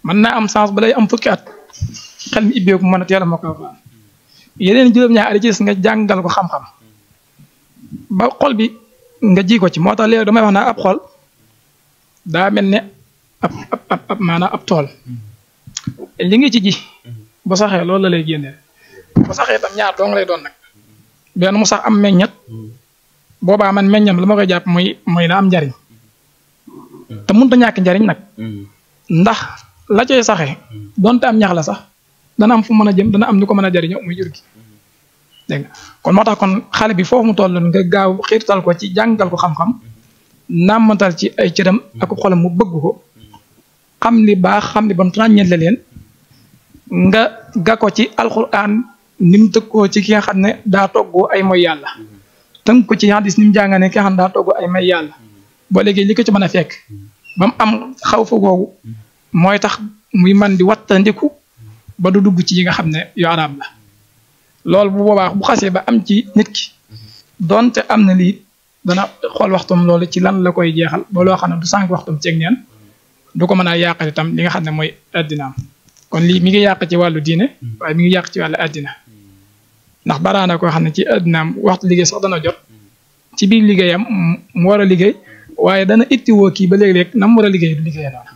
mën naa am sens ba lay am fukki at xel mi ibbeeku mën a teel a moo ko fa yeneen juróom-ñaari at yi ci des nga jàngal ko xam-xam ba xol bi nga ji ko ci moo tax léegi damay wax naa ab xol daa mel ne ab maanaam ab tool li nga ci ji bu saxee loolu la lay génneel bu saxee tam ñaar dong lay doon nag benn mu sax am meññat boobaa man meññam la ma koy jàpp mooy na am njariñ te mënut a ñàkk njariñ nag ndax la cay saxee donte am ñax la sax dana am fu mën a jëm dana am ñu ko mën a jariñoo muy jur gi dégg nga kon moo tax kon xale bi foofu mu toll nga gaaw xiirtal ko ci jàngal ko xam-xam nàmmatal ci ay cëram ak xolam mu bëgg ko xam li baax xam li bon ràññeel la leen nga ga ko ci alxuraan ni mu tëkkoo ci ki nga xam ne daa toggoo ay mooy yàlla tënk ko ci hadis ni mu jàngane ki nga xam ne daa toggoo ay may yàlla boo léegi li ko ci mën a fekk ba mu am xaw fa googu mooy tax muy man di wattandiku ba du dugg ci yi nga xam ne yu araam la loolu bu boobaa bu xasee ba am ci nit ki donte am na lii dana xool waxtum loolu ci lan la koy jeexal ba loo xam ne du sànq waxtum ceeg neen du ko mën a yàqal itam li nga xam ne mooy addinaam kon lii mi ngi yàq ci wàllu diine waaye mi ngi yàq ci wàllu addina ndax baraana koo xam ne ci addinaam waxtu liggéey sax dana jot ci biir liggéeyam mu war a liggéey waaye dana ittiwoo kii ba léeg-léeg na mu war a liggéey du liggéey noonu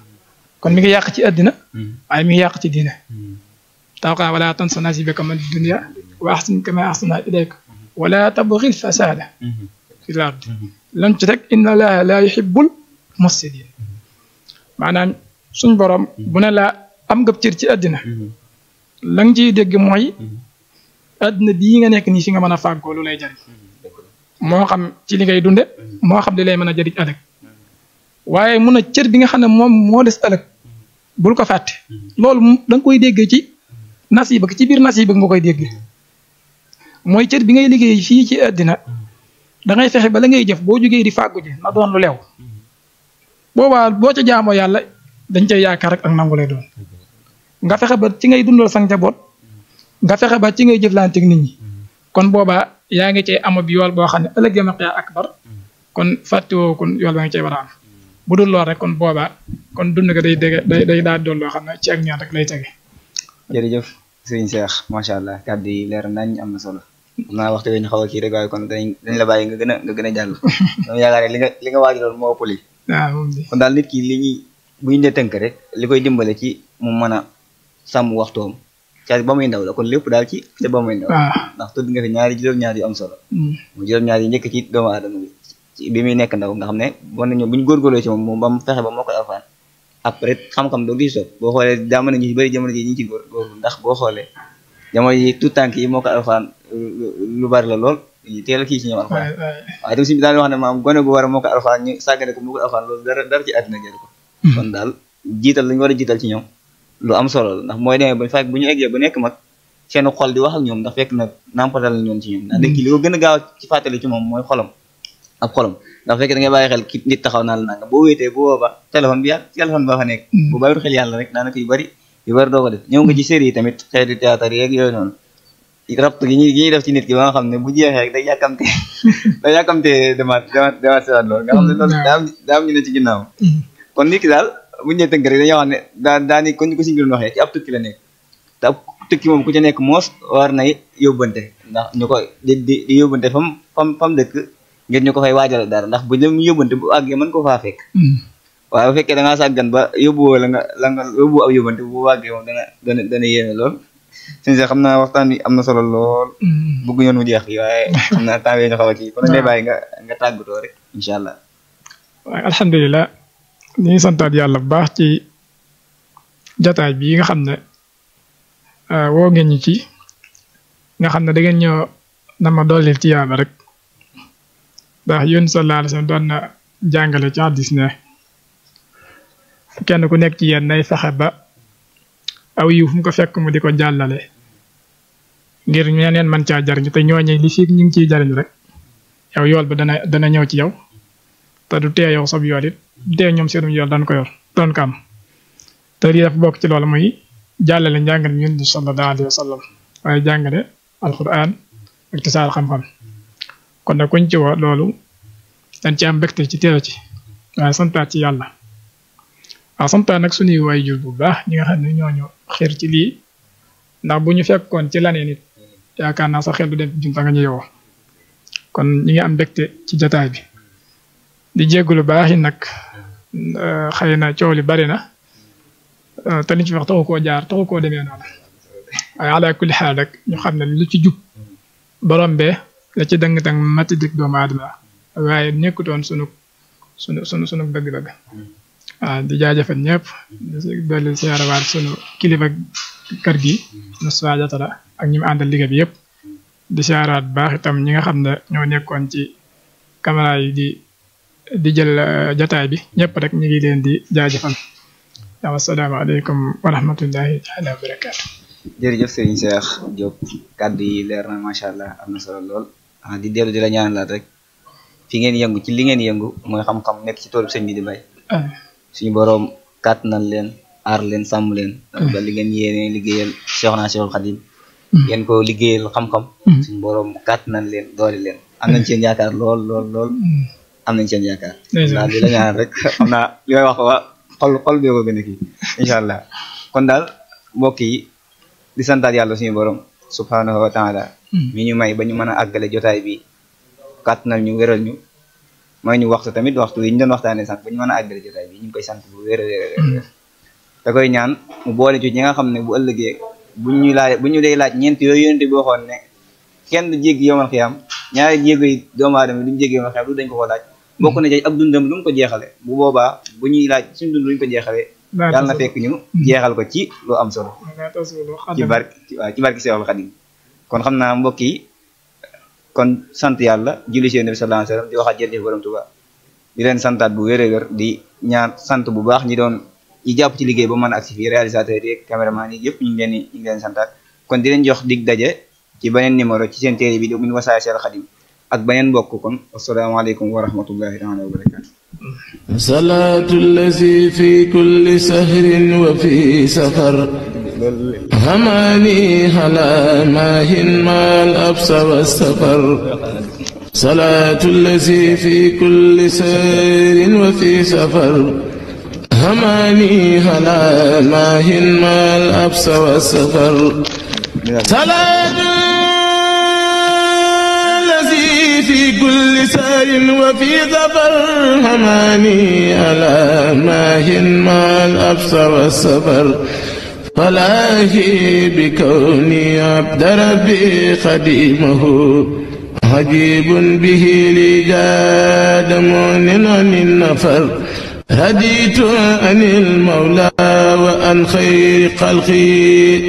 kon mi ngi yàq ci addina waaye mi ngi yàq ci diine tawqa wala tansa nasibaka min dunya wa ahsin kama ahsana ilayka wala tabghil fasada fil ard lan ci rek inna allaha la yuhibbul mufsidin maanaam suñ borom bu ne laa am nga cër ci àddina la nga ciy dégg mooy àddina bii nga nekk nii fi nga mën a fàggoo lu lay jariñ moo xam ci li ngay dunde moo xam li lay mën a jariñ ëllëg waaye mun a cër bi nga xam ne moom moo des ëllëg bul ko fàtte loolu da nga koy déggee ci nasiba ci biir nasiba nga koy déggee mooy cër bi ngay liggéey fii ci àddina da ngay fexe ba la ngay jëf boo jógee di fàggu ji na doon lu leew boobaa boo ca jaamoo yàlla dañ cay yaakaar rek ak nangu lay doon nga fexe ba ci ngay dundal sa njaboot nga fexe ba ci ngay jëflanteeg nit ñi kon boobaa yaa ngi cay am ab yool boo xam ne ëllëg yawmal qiyaama akbar kon fàttewoo kon yool ba nga cay war a am bu dul lool rek kon boobaa kon dund nga day daal doon loo xam ne ci ak ñaan rek lay tege. jërëjëf sëriñ Cheikh macha allah kàddu yi leer nañ am na solo xam naa waxtu bi ñu xaw a kii rek waaye kon dañ la bàyyi nga gën a jàll. moom yaakaar ne li nga waaj loolu moo ëpp lii. waaw moom kon daal nit ki bu ñu dee tënk rek li koy dimbale ci mu mën a sàmm waxtoom ca ba muy ndaw la kon lépp daal ci ca ba muy ndaw. ndax tudd nga fi ñaari juróom-ñaar yu am solo. mu juróom-ñaar yi njëkk ci doomu aadama bi muy nekk ndaw nga xam ne war nañu bu ñu góorgóorloo ci moom ba mu fexe ba moo koy alfaan après xam-xam doo di sot boo xoolee jamono ñu bëri jamono ji ñu ci góor ndax boo xoolee jamono yi tout tànk yi moo ko alxuraan lu bari la lool teel a kii ci ñoom alxuraan waaye tam suñu bi daan wax ne maam gone gu war a moo ko alxuraan ñu sàggane ko moo ko alxuraan loolu dara ci àddina jël ko kon daal jiital lañu war a jiital ci ñoom lu am solo la ndax mooy demee ba fekk bu ñu eggee ba nekk mag seen xol di wax ak ñoom ndax fekk na nampatal la ñoon ci ñoom ndax ki li ko gën a gaaw ci fàttali ci moom mooy xolam ab xolam ndax fekk da ngay bàyyi xel ki nit taxaw naa la nanga boo wéetee bu booba téléphone ba fa nekk bu bàyyiwul xel yàlla rek daanaka yu bari doo ko def ñëw nga ci série yi tamit xeeti théâtre yeeg yooyu noonu rapt gi ñuy def ci nit ki ba nga xam ne bu jeexee rek day yàkkamte demaat sewaat loolu nga xam ne loolu daa am ñu ne ci ginnaaw kon nit ki daal bu ñu nee tënk rek dañoo xam ne daani kon ñu ko si ngir waxee ci ab tukki la nekk te ab tukki moom ku ca nekk moos war nay yóbbante ndax ñu ko di yóbbante fam dëkk ngir ñu ko fay waajal dara ndax bu dem yóbbante bu àggee mën ko faa fekk waaye bu fekkee da ngaa sàggan ba yóbbuwoo la nga yóbbu ab yóbbante bu àggee moom dana yéeme lool sëñ Cheikh xam naa waxtaan wi am na solo lool bëgg yoon mu jeex yi waaye xam naa temps ñu xaw a kii kon dañ lay bàyyi nga tàggatoo rek incha allah waaye alhamdulilah ñu ngi santaat yàlla bu baax ci jataay bii nga xam ne woo ngeen ñi ci nga xam ne da ngeen ñoo nama dooleel ci yàlla rek ndax yéen sallallahu alayhi wasallam doon na jàngale ci hadiis ne kenn ku nekk ci yéen nay fexe ba aw yiw fu mu ko fekk mu di ko jàllale ngir ñeneen man caa jariñu te ñooñe li fi ñu ngi ciy jariñu rek yow yool ba dana ñëw ci yow te du tee yow sab yool it du tee ñoom seenum yool daan ko yor doon ko am te lii dafa bokk ci loolu muy jàllale njàngale ñun di sallallahu alayhi wasallam waaye jàngale alquran ak tasaal xam-xam kon nag kuñ ci woo loolu dañ ci am mbégte ci teew ci waaye santaat ci yàlla waaw santaat nag suñuy waajur bu baax ñi nga xam ne ñooñu xir ci lii ndax bu ñu fekkoon ci lanee nit yaakaar naa sa xel du dem junta nga ñu yowoo kon ñi ngi am mbégte ci jotaay bi di jéggulu baax yi nag xëy na coow li bari na te liñ fi wax taxu koo demee noonu waaye ala kulli xaal rek ñu xam ne lu ci jub borom bee la ci dëng tang matti dik doomu aadama waaye nekkutoon sunu dëgg-dëgg waaw di jaajëfal ñëpp dolli siyaarawaat sunu kilifa kër gi Moustapha Diatara ak ñi mu àndal liggéey bi yëpp di siyaaraat baax itam ñi nga xam ne ñoo nekkoon ci caméra yi di jël jotaay bi ñëpp rek ñu ngi leen di jaajëfal waaw asalaamaaleykum wa rahmatullahi taala wa barakaatu. jërëjëf Serigne Cheikh Diop kàddu yi leer na macha allah am na solo lool di dellu di la ñaanalaat rek fi ngeen yëngu ci li ngeen yëngu mooy xam-xam nekk ci toolu sëñ bi di bay suñu boroom kàttanal leen aar leen sàmm leen ba li ngeen yéene liggéeyal Cheikhna Cheikhul Khadim ngeen ko liggéeyal xam-xam suñu boroom kàttanal leen doole leen am nañ seen yaakaar lool am nañ seen yaakaar daal di la ñaan rek xam naa li may wax waa xol bee ko gën a kii incha allah kon daal mbokk yi di santaat yàlla suñu boroom subhanahu wa taala mi ñu may ba ñu mën a àggale jotaay bi kàttanal ñu wéral ñu mooy ñu waxtu tamit waxtu yi ñu doon waxtaanee sànq ba ñu mën a àggale jotaay bi ñu ngi koy sant bu wér da koy ñaan mu boole ci ñi nga xam ne bu ëllëgee bu ñu dee laaj ñeent yooyu yonente bi waxoon ne kenn du jéggi yomal xiyam ñaari jéego yi doomu aadama duñu jéggi yomal xiyam du dañ ko laaj bokk na ci ab dundam lu mu ko jeexale bu boobaa bu ñuy laaj suñu dund luñu ko jeexale yàlla na fekk ñu jeexal ko ci lu am solo ci barki Seexul Xadim kon xam naa mbokk yi kon sant yàlla julli ci Nabi sallallahu alayhi wasallam di waxaat jërëjëf borom Tuuba di leen santaat bu wér-wér di ñaan sant bu baax ñi jàpp ci liggéey ba mën a agsi fii réalisateur yi caméraman yi yëpp ñu ngi leen santaat kon di leen jox dig daje ci beneen numéro ci seen téere bi di min Wasaaya Seexul Xadim ak beneen mbokk kon asalaamaaleykum wa rahmatullahi taala wa barakatu salaatu allazi fi kulli sahrin wa fi safar hamani ala maahin maal absa wa safar salaatu allazi fi kulli sahrin wa fi safar hamani ala maahin maal absa wa safar في كل سار وفي ظفر هماني على ماهن ما الأبص والسفر فلاهي بكوني عبد ربي خديمه عجيب به لي جاد مؤمن عن النفر رضيت عن المولى وعن خير خلقي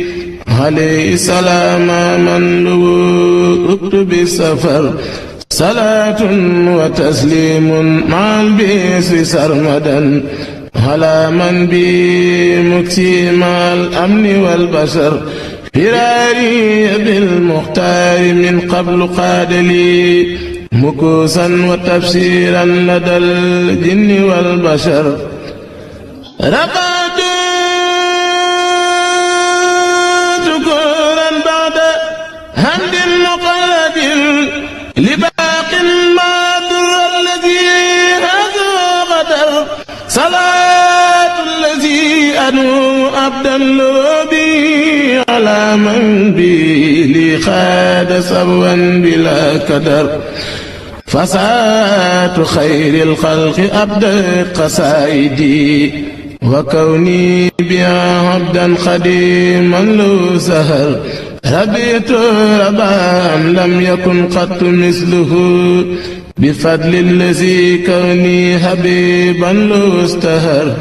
عليه السلام من لوؤت بالسفر صلاة وتسليم مع البسر سرمدا على من بمكسيم الأمن والبشر فراري بالمختار من قبل قاد لي مكوسا وتفسيرا لدى الجن والبشر رقد شكورا بعد هند مقلد لباق ما در الذي هذا غدر صلاة الذي أنو أبدا لبي على من بي لي خاد سبوا بلا كدر فساة خير الخلق أبدت قصائدي وكوني بها عبدا خديما له سهر ربيت ربا لم يكن قط مثله بفضل الذي كوني حبيبا له استهر